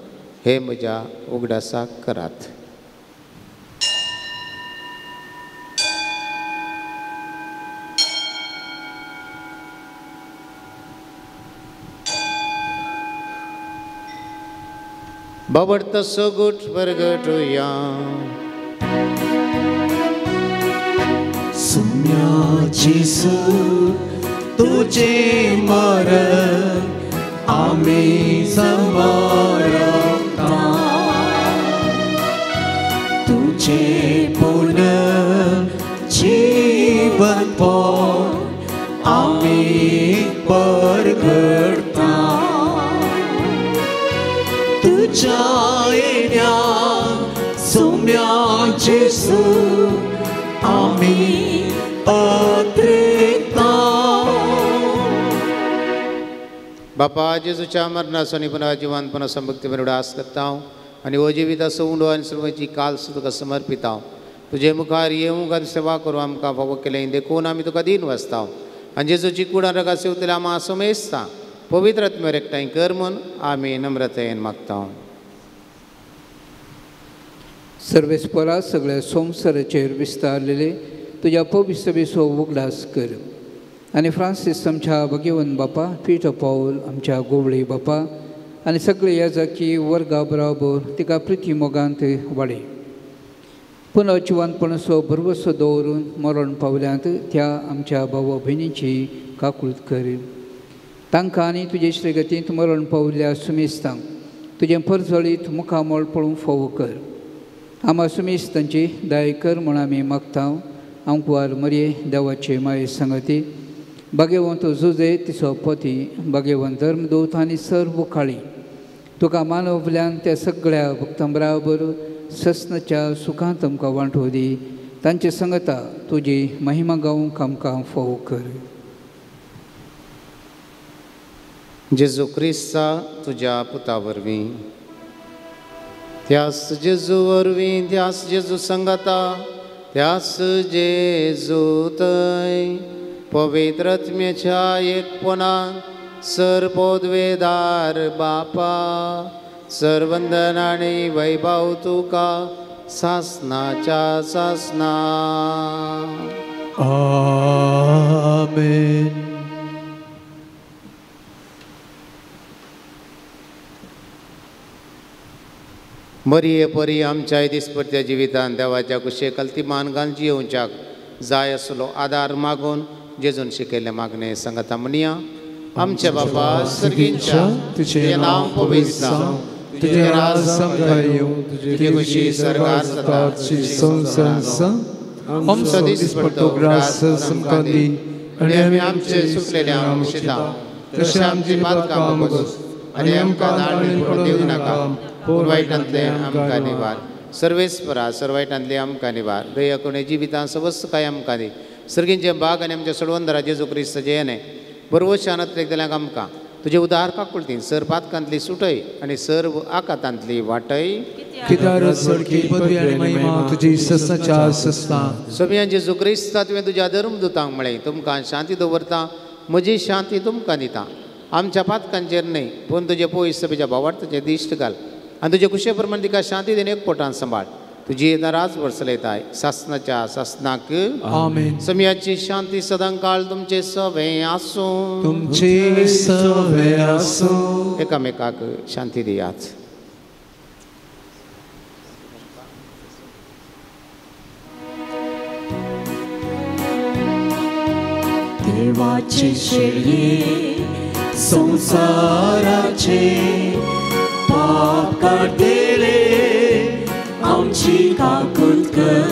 हें म्हज्या उगडासाक करात. बाबडतो सगूट परगटुया. सुम्या जेजू तुझे मरण आमी समरता, तुझे पुनर्जीवन आमी परगटता. तुझ्या येण्या सुम्या जेजू आमी अत्रेता. बापा जेजूच्या मरणाचो आनी पुनः जिवानपणा संभक्ती मेरेन आस करता हांव आनी हो जिविताचो उंडो आनी सर्वांची काल्स तुका समर्पिता हांव. तुजे मुखार येवंक आनी सेवा करूं आमकां फावो केलें देखून आमी तुका दीन वाचता आनी जेजूची कुडान रगा सेवतले आमा समेस्ता पवित्र आत्म्यार एकठांय कर म्हूण आमी नम्रतायेन मागता. सर्वेस्परा सगळ्या संवसाराचेर विस्तारलेले तुज्या पवित्र उगडास कर आनी फ्रांसीस आमच्या भगेवन बापा, पीटर पावल आमच्या गोवळे बापा आनी सगळे याजकी वर्गा बराबर तिका प्रिती मोगांत वाडय. पुनः जिवानपणाचो भरवसो दवरून मरण पावल्यांत त्या आमच्या भावा भयणींची काकूळत कर. तांकां आनी तुजे श्रीगतींत मरण पावल्ल्या सुमेस्तांक तुजें परजळीत मुखामळ पळोवंक फावो कर. आमा सुमेस्तांची दया कर म्हूण आमी मागता. आंकवार मरये देवाचे माये सांगती भाग्यवंत जुजे तिचो पती, भाग्यवंत धर्मदूत आनी सर्व काळी तुका मानवल्यान त्या सगळ्या भक्तां बराबर ससनाच्या सुखांत आमकां वांटो दी. तांचे संगता तुजी महिमा गावंक आमकां फावो कर. जेजू क्रिस्ता तुज्या पुता वरवीं, त्यास जेजू वरवीं, त्यास जेजू संगता, त्यास जेजू थंय पवित्र आत्म्याच्या एकपणान सर पदवेदार बापा, सरवंदन आनी वैभव तुका सासनाच्या सासना. आमेन. मरिये परी आमच्या दिसपडत्या जिवितान देवाच्या कुशेक कलती मान घालून जियोवच्याक जाय आसलो आदार मागून जेजून शिकयल्लें मागणें सांगता म्हणया. आमच्या बापा सर्गींच्या, तुजें नांव पवित्र जावं, तुजें राज आमकां येवं, तुजी खुशी सर्गार जाता तशी संवसारांत. आमचो दिसपडतो ग्रास आमकां दी आनी आमी आमचे चुकलेल्या आमशिता तशें आमची पातकां भोगस आनी आमकां दांडून पडूंक दिवं नाका, पूण वायटांतलें आमकां निवार. सर्वेस्परा सर वायटांतलें आमकां निवार. दया करुणे जिवितांत सवस्त काय आमकां दी. सर्गींचे बाग आनी आमच्या सोडवंदरा जेजू क्रिस्त जयने बरवशानांतले दिल्याक आमकां तुजे उदार काकुळतीन सर पातकांतली सुटय आनी सर्व आकातांतली वाटय. सोम्या जेजू क्रिस्ता तुवें तुज्या धर्मदुतांक म्हळें, तुमकां शांती दवरता, म्हजी शांती तुमकां दिता. आमच्या पातकांचेर न्हय पूण तुजे पयस सभेच्या भावार्थाचेर दिश्ट घाल आनी तुजे कुशे प्रमाण तिका शांती दिवन एक पोटान सांबाळ. तुजी येता राज वर्सलयताय सासनाच्या सासनाक. आमेन. समयाची शांती सदांकाळ तुमचे सवे आसूं, तुमचे सवे आसूं. एकामेकाक शांती दियात. देवाची शेळये संसाराचे पाप काडटले आमची काकूत कर.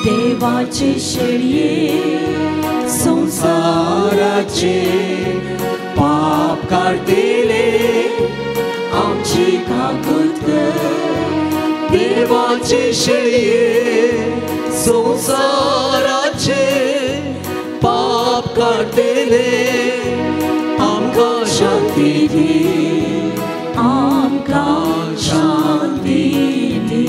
देवाचे शेळये संसाराचे पाप काडटले आमची काकूत कर. देवाचे शेळये संसाराचे पाप काडटले आमकां शांती दी, आमकां शांती दी.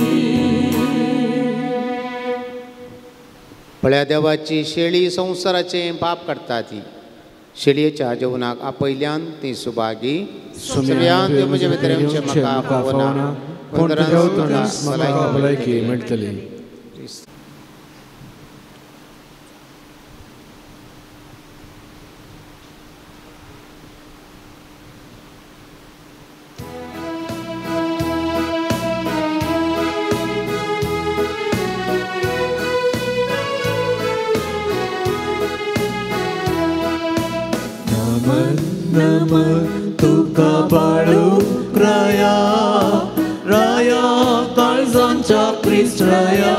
पळया देवाची शेळी संवसाराचें पाप काडटा ती. शेळयेच्या जेवणाक आपयल्यान ती सुभागी. सगळ्यान त्यो म्हजे भितर येवचें म्हाका फावना, पूण तुज्या म्हाका भलायकी मेळटली. तुका बाळू राया, राया काळजांच्या क्रिस्त राया.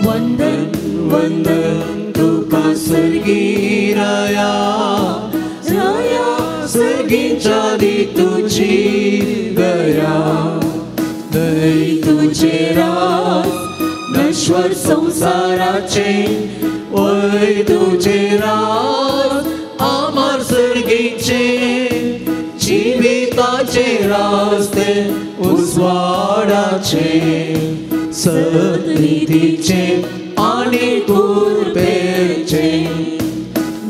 वंदन वंदन तुका सर्गी राया, राया सर्गींच्या दी तुजी दया. दय तुझे राज नश्वर संसाराचे, वय तुझे राज आमार सर्गीचे. जिविताचे रास्ते उजवाडाचे, सद्निधीचे आनी कृपेचे.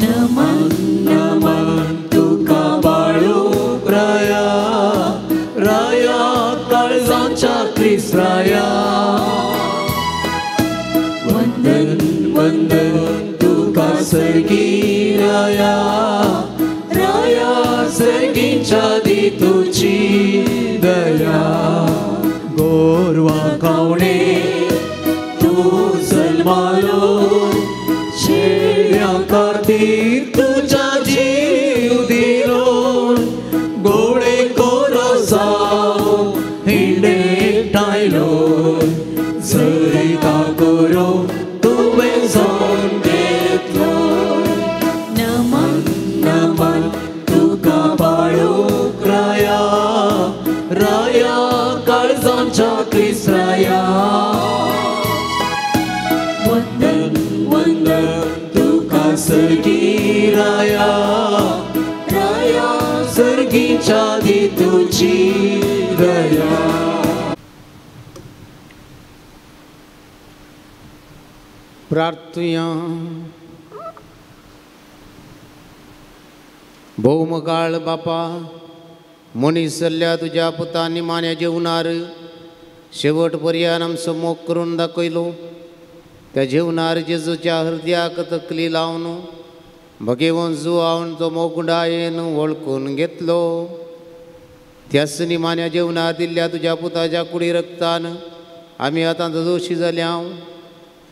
नमन नमन तुका बाळू राया, राया काळजांच्या क्रिस्त राया. वंदन वंदन तुका सर्गी राया, राया सर्गींच्या दी तुजी दया. गोरवां कावणे तूं जल्मालो, शेळ्यां खातीर तुज्या जीव दिलो. गोडे कोरो जावं हिंडेक टायलो, जैता कोरो तुवें जावन घेतलो. सर्गी राया राया सर्गीच्या दी तुजी दया. प्रार्थुया. भोवमगाळ बापा, मनीस जाल्ल्या तुज्या पुता निमाण्या जेवणार शेवट पर्यान आमचो मोग करून दाखयलो. त्या जेवणार जेजूच्या हृदयाक तकली लावन भगेवन जुवावन तो मोगुंडायेन वळखून घेतलो. त्याच निमाण्या जेवणार दिल्ल्या तुज्या पुताच्या कुडी रक्तान आमी आतां दोशी जाल्या.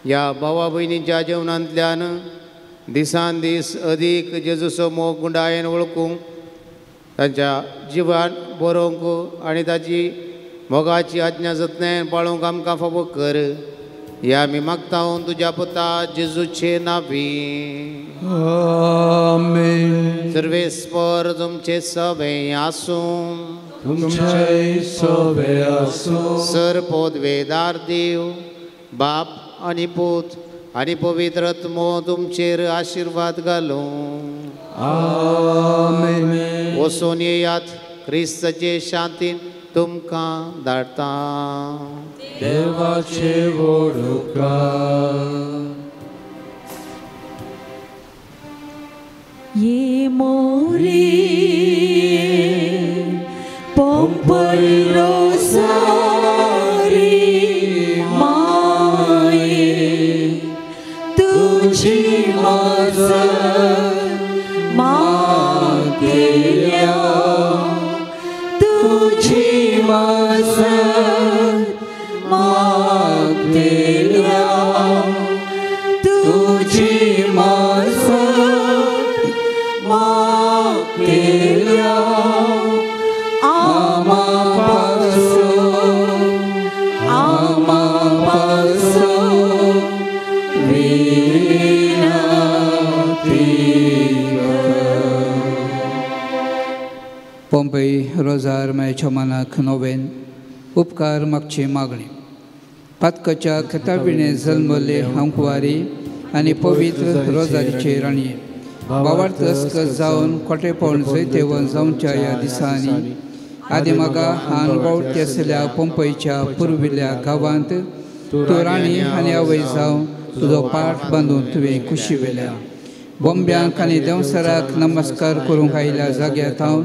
ह्या भावा भयणीच्या जेवणांतल्यान दिसान दीस अदीक जेजूचो मोग गुंडायेन वळखूंक, तांच्या जिवान बरोवंक आनी ताची मोगाची आज्ञा जतनायेन पाळोवंक आमकां फावो कर. ह्या आमी मागता तुज्या पुता जेजूचे नांवी. आमेन. सर्वेस्पर तुमचे सवे आसूं. तुमचे सवे आसूं. सर पोदवेदार देव बाप आनी पूत आनी पवित्र आत्मो तुमचेर आशिर्वाद घालूं. आमेन. वचून येयात, क्रिस्ताचे शांतीन तुमकां धाडटा. देवाचे व्हड उपकार. ये मोरे पोंपय रोसारी माये तुझी मज मागतेल्या तुझी मज मागतेल्या तुझी मज मागतेल्या आमा पासून आमा पासून विनंती कर. पोंपई रोजार मायच्या मनाक नोवेन उपकार मागची मागणी. पातकाच्या खताबिणे जल्मले हांकुवारी आनी पवित्र रोजारीचे राणये बावार्थ अस्कत जावन कोटेपण जैतेवन जावच्या ह्या दिसांनी आदिमागा हान बावटी आशिल्ल्या पोंपईच्या पुर्विल्ल्या गांवांत तूं राणी आनी आवय जावन तुजो पाठ बांदून तुवें कुशी व्हेल्या. बोंब्यांक आनी देंवसराक नमस्कार करूंक आयिल्ल्या जाग्यार थावन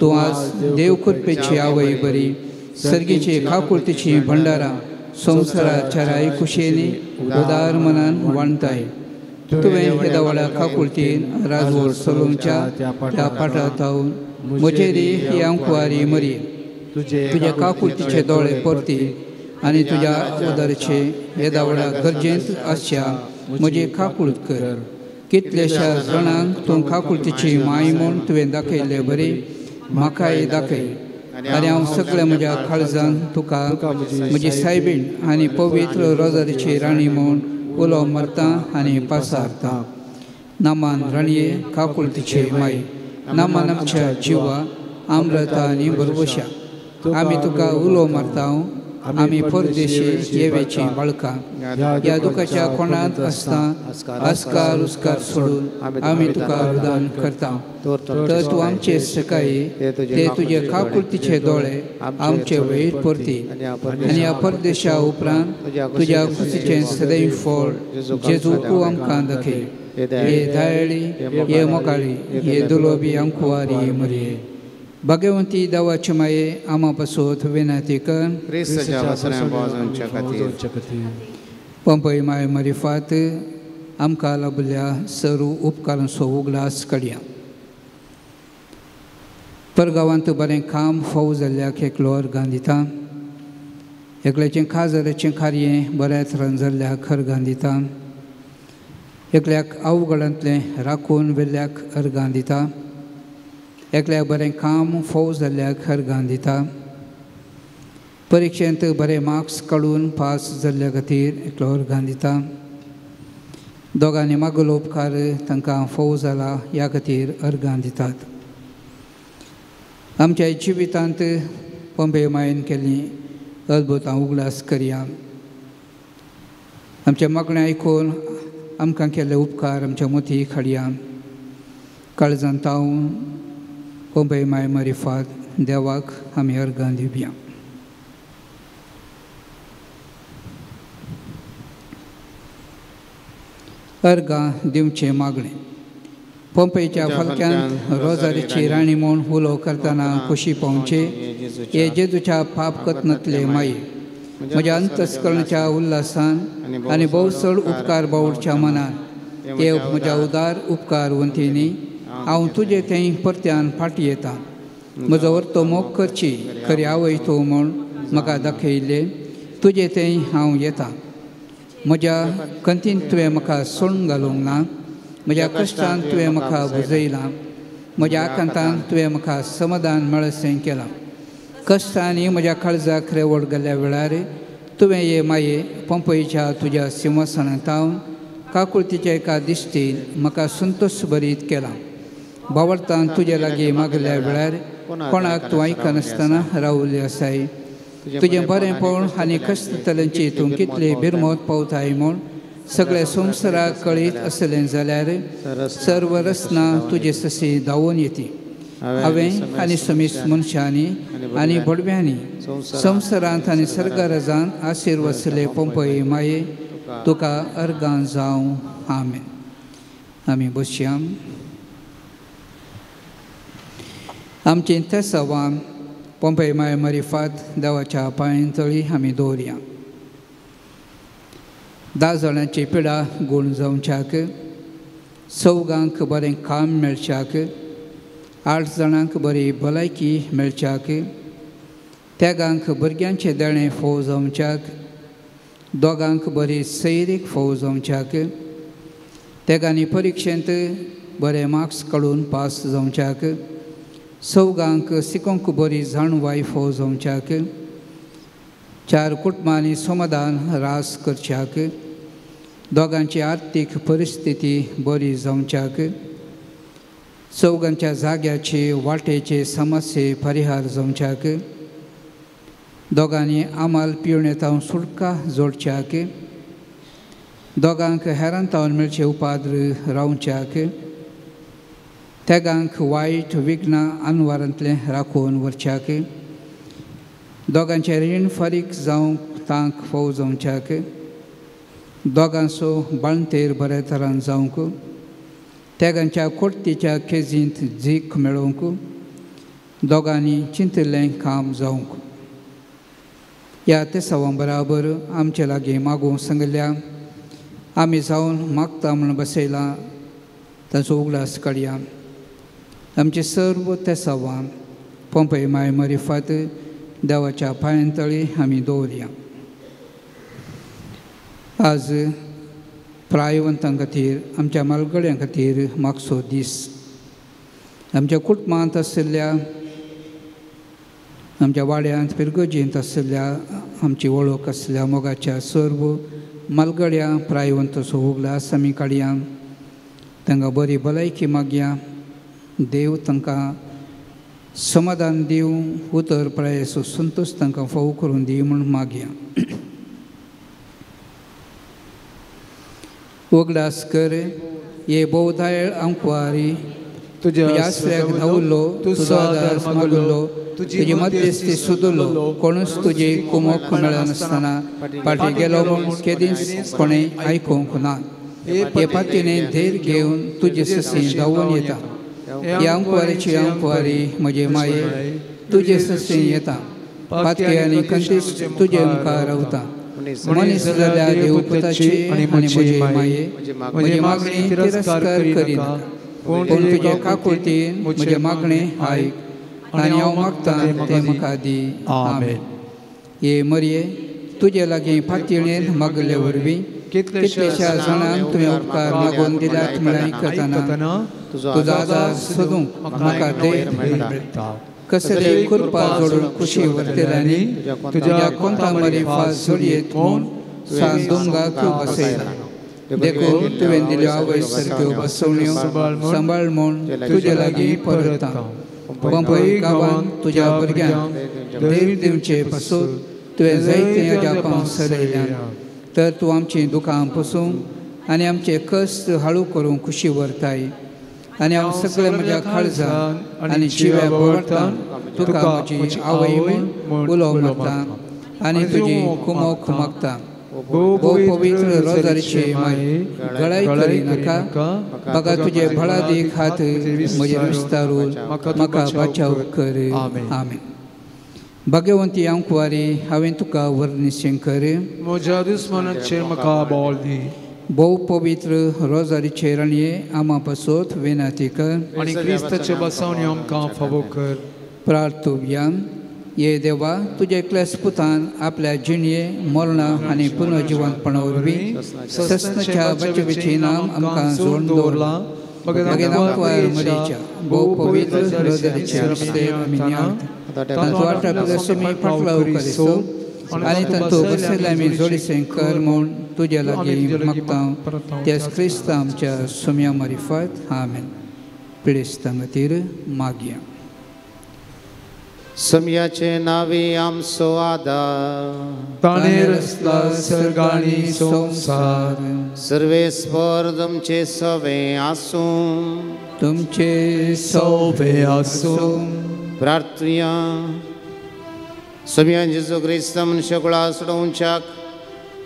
तूं आज देव कृपेची आवय बरी सर्गीची काकुळतीची भंडारां संवसाराच्या राय कुशेनी उदार मनान वाणताय. तुवें येदावळा काकुळतीन राजवड चलोवच्या त्या पाठां थावन म्हजेरी ही आंकुवारी मरी तुज्या काकुळतीचे दोळे परती आनी तुज्या उदारचे येदावळा गरजेंत आसच्या म्हजे काकुळत कर. कितल्याश्या जाणांक तूं काकुळतीची माय म्हूण तुवें दाखयल्ले बरी म्हाकाय दाखय आनी हांव सगळ्या म्हज्या काळजान तुका म्हजी सायबीण आनी पवित्र रोजारीची राणी म्हूण उलो मारता आनी पासारता. नामान राणये काकुळतीचे माय, नामान आमच्या जिवा आम्रता आनी भरवशा आमी तुका उलो मारता. आमी परदेशी येवेची बाळकां ह्या दुखाच्या कोणांत आसता आस्कार उस्कार सोडून आमी तुका रुदान करता. तर तूं आमचे सकाळी ते तुजे काकुळतीचे दोळे आमचे वयर परती आनी ह्या परदेशा उपरांत तुज्या खुशीचें सदैव फळ जेजू तूं आमकां दाखय. हे दयाळी, हे मोगाळी, हे दुलोबी आमकुवारी मरये. भाग्यवंती देवाचे माये आमा पासत विनंती कर. पंपय माय मरिफात आमकां लाभल्या सरू उपकारांचो उगडास काडया. परगांवांत बरें काम फाव जाल्ल्याक एकलो अर्गां दिता, एकल्याचें खाजराचें कार्य बऱ्या थरान जाल्ल्याक अर्गां दिता, एकल्याक अवघडांतलें राखून वेल्ल्याक अर्गां दिता, एकल्याक बरें काम फाव जाल्ल्याक अर्गां दिता, परिक्षेंत बरे मार्क्स काडून पास जाल्ल्या खातीर एकलो अर्गां दिता, दोगांनी मागलो उपकार तांकां फाव जाला ह्या खातीर अर्गां दितात. आमच्या जिवितांत पंपे मायेन केल्ली अद्भुतां उगडास करया. आमचें मागणें आयकून आमकां केल्ले उपकार आमच्या मोती खाडया. काळजांत तावन पोंपय माय मारिफात देवाक आमी अर्गां दिवया. अर्गां दिवचें मागणें. पोंपेच्या फालक्यांत रोजारीची राणी म्हूण उलो करतना खोशी पावचे हे जेजूच्या पाप कथनांतले माये म्हज्या अंतस्करणाच्या उल्हासान आनी भोव चड उपकार बावडच्या मनान ते म्हज्या उदार उपकार वंतींनी हांव तुजे थंय परत्यान फाटी येता. म्हजो वर्तो मोग करची खरी आवय तूं म्हूण म्हाका दाखयल्ले तुजे थंय हांव येता. म्हज्या कंतीन तुवें म्हाका सोडून घालूंक ना, म्हज्या कश्टान तुवें म्हाका बुजयलां, म्हज्या आकांतान तुवें म्हाका समाधान मेळसें केलां. कश्टांनी म्हज्या काळजाक रेवड गेल्ल्या वेळार तुवें हे माये पंपयच्या तुज्या सिंहासनांत हांव काकुळतीच्या एका दिश्टीन म्हाका संतोश भरीत केलां. बावडतान तुजे लागीं मागल्या वेळार कोणाक तूं आयकनासतना रावल्ली आसाय. तुजें बरेंपण आनी कश्टतल्यांची तूं कितली भिरमोत पावताय म्हूण सगळ्या संवसाराक कळीत आसलें जाल्यार सर्व रचना तुजे सशी धांवून येती. हांवें आनी समीस मनशांनी आनी भडव्यांनी संवसारांत आनी सर्गाराजान आशिर्वसले पंपय माये तुका अर्गां जावं. आमेन. आमी बसया. आमचें तेसावां पंपय माय मारिफात देवाच्या पांयांतळी आमी दवरया. 10 जाणांची पिडा गूण जावच्याक, 4 बरें काम मेळच्याक, 8 जाणांक बरी भलायकी मेळच्याक, 3 भुरग्यांचें देणें फोव जावच्याक, 2 बरी सैरीक फोव जावच्याक, 3 परिक्षेंत बरे मार्क्स काडून पास जावच्याक, 4 शिकोंक बरी जाणवाय फोव जावच्याक, 4 कुटुंबांनी समाधान रास करच्याक, 2 आर्थीक परिस्थिती बरी जावच्याक, 4 जाग्याचे वाटेचे समस्ये परिहार जावच्याक, 2 आमाल पिवणेतावन सुटका जोडच्याक, 2 हेरांतावन मेळचे उपाद्र रावच्याक, 3 वायट विघ्नां अनवारांतलें राखून व्हरच्याक, 2 रीण फारीक जावंक तांक फोव जावच्याक, 2 बाळंतेर बऱ्या तरान जावंक, 3 कोर्तीच्या केजींत झीक मेळोवंक, 2 चिंतिल्लें काम जावंक. ह्या तेसावां बराबर आमचे लागीं मागूंक सांगल्या आमी जावन मागता म्हूण बसयलां ताचो उगडास काडया. आमचे सर्व तेसावां पंपय माय मारिफात देवाच्या पांयांतळी आमी दवरया. आज प्रायवंतां खातीर आमच्या मालगड्यां खातीर मागचो दीस. आमच्या कुटुंबांत आशिल्ल्या, आमच्या वाड्यांत पिरगर्जेंत आशिल्ल्या, आमची वळख आशिल्ल्या मोगाच्या सर्व मालगड्या प्रायवंताचो उगडास आमी काडया. तांकां बरी भलायकी मागया. देव तांकां समाधान दिवं, उतर प्रायेचो संतोश तांकां फावो करून दी म्हूण मागया. उगडास कर हे भोवदायळ आंकवारी तुज्या आसऱ्याक धांवलो, तुजो आदार मागलो, तुजी मध्यस्थी सोदलो, कोणूच तुजी कुमोक मेळनासतना फाटीं गेलो म्हूण केदींच कोणें आयकूंक ना. हे पातीने धैर्य घेवन तुजे ससी धांवून येता. हे आंकवारीची आंकवारी म्हजे माये तुजे ससी येता. पातके आनी कंतीस तुजे मुखार रावता. मनीस जाल्यार देवपुताची आनी म्हजे माये म्हजी मागणी तिरस्कार करिनाका, पूण तुजे काकुळतीन म्हजें मागणें आयक आनी हांव मागतां तें म्हाका दी. आमेन. हे मरये तुजे लागीं पातयेन मागले वरवीं कितल्याश्या जाणांक तुवें उपकार मागून दिल्यात म्हळ्यार आयकतना तुजो आदार सोदूंक म्हाका धैर्य मेळटा. कसले कृपा जोडून खुशी व्हरतल्यांनी तुज्या कोंता मारिफात जोडयेत म्हूण सान दोंगाक बसयला. देखून तुवें दिल्यो आवय सारक्यो बसवण्यो सांबाळ म्हूण तुजे लागीं परता. पंपय गांवांत तुज्या भुरग्यांक धैर्य दिवचे पासून तुवें जायतें अजापां सरयल्यान, तर तूं आमचीं दुकां पसून आनी आमचे कश्ट हाळू करूंक खुशी व्हरताय आनी हांव सगळे म्हज्या काळजान आनी जिव्या भोंवतान तुका म्हजी आवय म्हूण उलो मारता आनी तुजी कुमोक मागता. भोव पवित्र रोजारीचे माये गळाय करिनाका, बगा तुजे बळादीक हात म्हजेर विस्तारून म्हाका बचाव कर. आमेन. भाग्यवंती हांव कुवारी, हांवें तुका वर्णिशें कर. म्हज्या दुस्मनाचेर म्हाका बळ दी. भोव पवित्र रोजारीचे राणये आमा पासत विनंती कर आनी क्रिस्ताचे बसावणी आमकां फावो कर. प्रार्थुया. ये देवा, तुज्या एकल्याच पुतान आपल्या जिणये मरणा आनी पुनर्जिवंतपणा वरवीं सस्नाच्या बचवेचें इनाम आमकां जोडून दवरलां. मागीर मरीच्या भोव पवित्र रोजारीचे रस्ते आमी नियाळटा, तांचो वाटाडपी सुमी फाटलाव करिसो आनी तांचो बसयल्ले आमी जोडीसें कर म्हूण तुज्या लागीं मागता, त्याच क्रिस्ता आमच्या सुम्या मारिफात. आमेन. पिडेस्तां खातीर मागया. समयाचे नावे आमचो आदार, ताणें रचला सर्ग आनी संवसार. सर्वेस्पर तुमचे सवे आसूं, तुमचे सवे आसूं. प्रार्थुया. समयान जेजू क्रिस्त मनशाकुळा सोडोवच्याक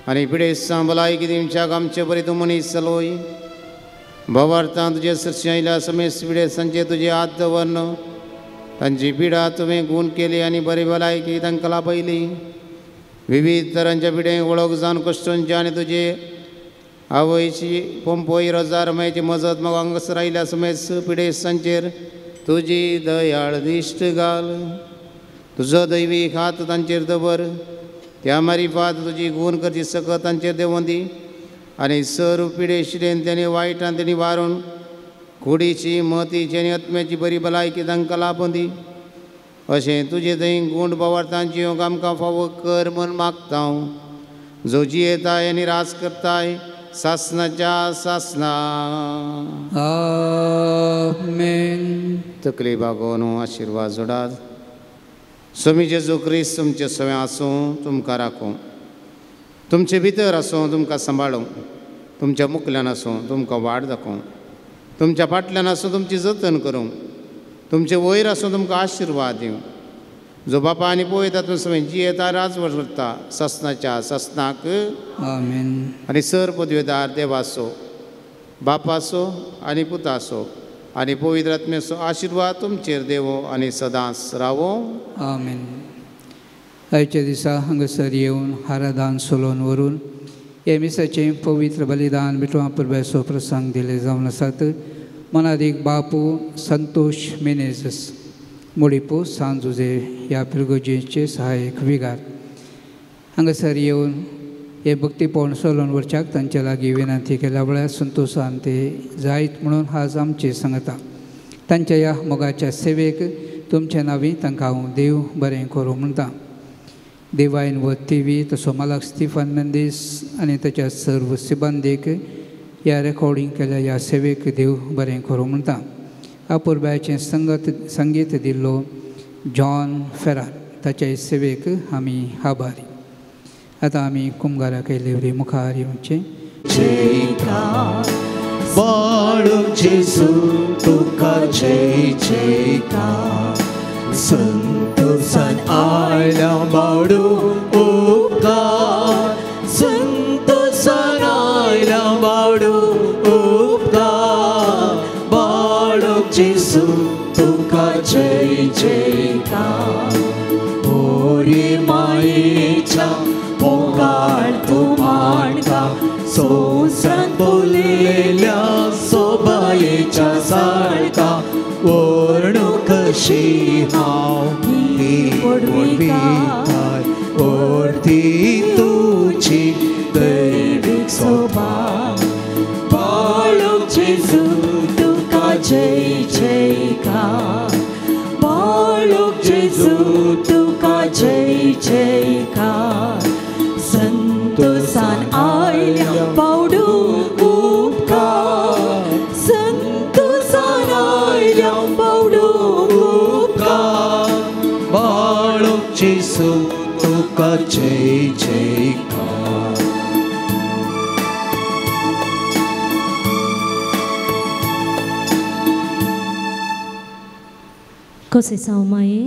आनी पिडेस्तां भलायकी दिवच्याक आमचे बरी तूं मनीस चलोय. भवार्थान तुजे सरशी आयल्या समेस्त पिडेस्तांचे तुजे हात दवरन तांची पिडा तुवें गूण केली आनी बरी भलायकी तांकां लाभयली. विविध तरांच्या पिडेंक वळख जावन कश्टांची आनी तुजे आवयची पंपोय रोजार मायची मजत म्हाका हांगासर आयल्या समेस्त पिडेस्तांचेर तुजी दयाळ दिश्ट घाल. तुजो दैवीक हात तांचेर दवर, त्या मारिफात तुजी गूण करची सकत तांचेर देंवोन दी आनी सर्व पिडेशिडेन तेणी वायटान तेणी वारून कुडीची मतीची आनी आत्म्याची बरी भलायकी तांकां लाभूं दी. अशें तुजे थंय गूण बवार्थांची येवंक आमकां फावो कर म्हूण मागता हांव, जो जियेताय आनी राज करताय सासनाच्या सासना. आमेन. तकली बागोवन आशिर्वाद जोडात. स्वामी जेजू क्रिस्त तुमचे सवें आसूं, तुमकां राखूं, तुमचे भितर आसूं, तुमकां सांबाळूं, तुमच्या मुखल्यान आसूं, तुमकां वाट दाखोवं, तुमच्या फाटल्यान आसूं, तुमची जतन करूं, तुमचे वयर आसूं, तुमकां आशिर्वाद दिवं. जो बापा आनी पळयता तूं सवें जियेता राजवट करता ससनाच्या ससनाक. आमेन. आनी सर पदवेदार देवाचो, बापाचो आनी पुताचो आनी पवित्र आत्म्याचो आशिर्वाद तुमचेर देवो आनी सदांच रावो. आमेन. आयच्या दिसा हांगासर येवन हारादान सोलोवन व्हरून हे मिसाचें पवित्र बलिदान भेटवा परब्याचो प्रसंग दिले जावन आसात. मनादीक बापू संतोष मेनेजस मोडीपो सांजुजे ह्या पिरगोजेचे सहायक विगार हांगासर येवन हे भक्तीपण सोलोवन व्हरच्याक तांचे लागीं विनंती केल्या वेळार संतोशान ते जायत म्हणून आज आमचे सांगता. तांच्या ह्या मोगाच्या सेवेक तुमच्या नांवी तांकां हांव देव बरें करूं म्हणटा. देवायन व टीव्ही तसो मालक स्टिफन मेंदीस आनी ताच्या सर्व सिबंदीक ह्या रेकॉर्डींग केल्या ह्या सेवेक देव बरें करूं म्हणटा. अपुरबायेचें संगीत दिल्लो जॉन फेरार ताच्या सेवेक आमी आभारी. आतां आमी कुमगारा केल्ले मुखार येवचें. संतोषान आयल्या बावडू उपकार, संतोषान आयल्या बावडू उपकार, बाळू जेजू तुका जय जयकार. ओरे मायेच्या मोगाळ तूं मांडटा, संवसारांत बोललेल्या सोबायेच्या साळका, वर्णू कशी हांव ही व्हडविकाय, वर्ती तुजी दैवीक सोबा. बाळू जेजू तुका जय जयकार, बाळू जेजू तुका जय जयकार. संतोषान आयल्या पावडू उपकार, संतोषान आयल्या पावडू उपकार, बाळू जेजू तुका जय जयकार. Kosesaw माये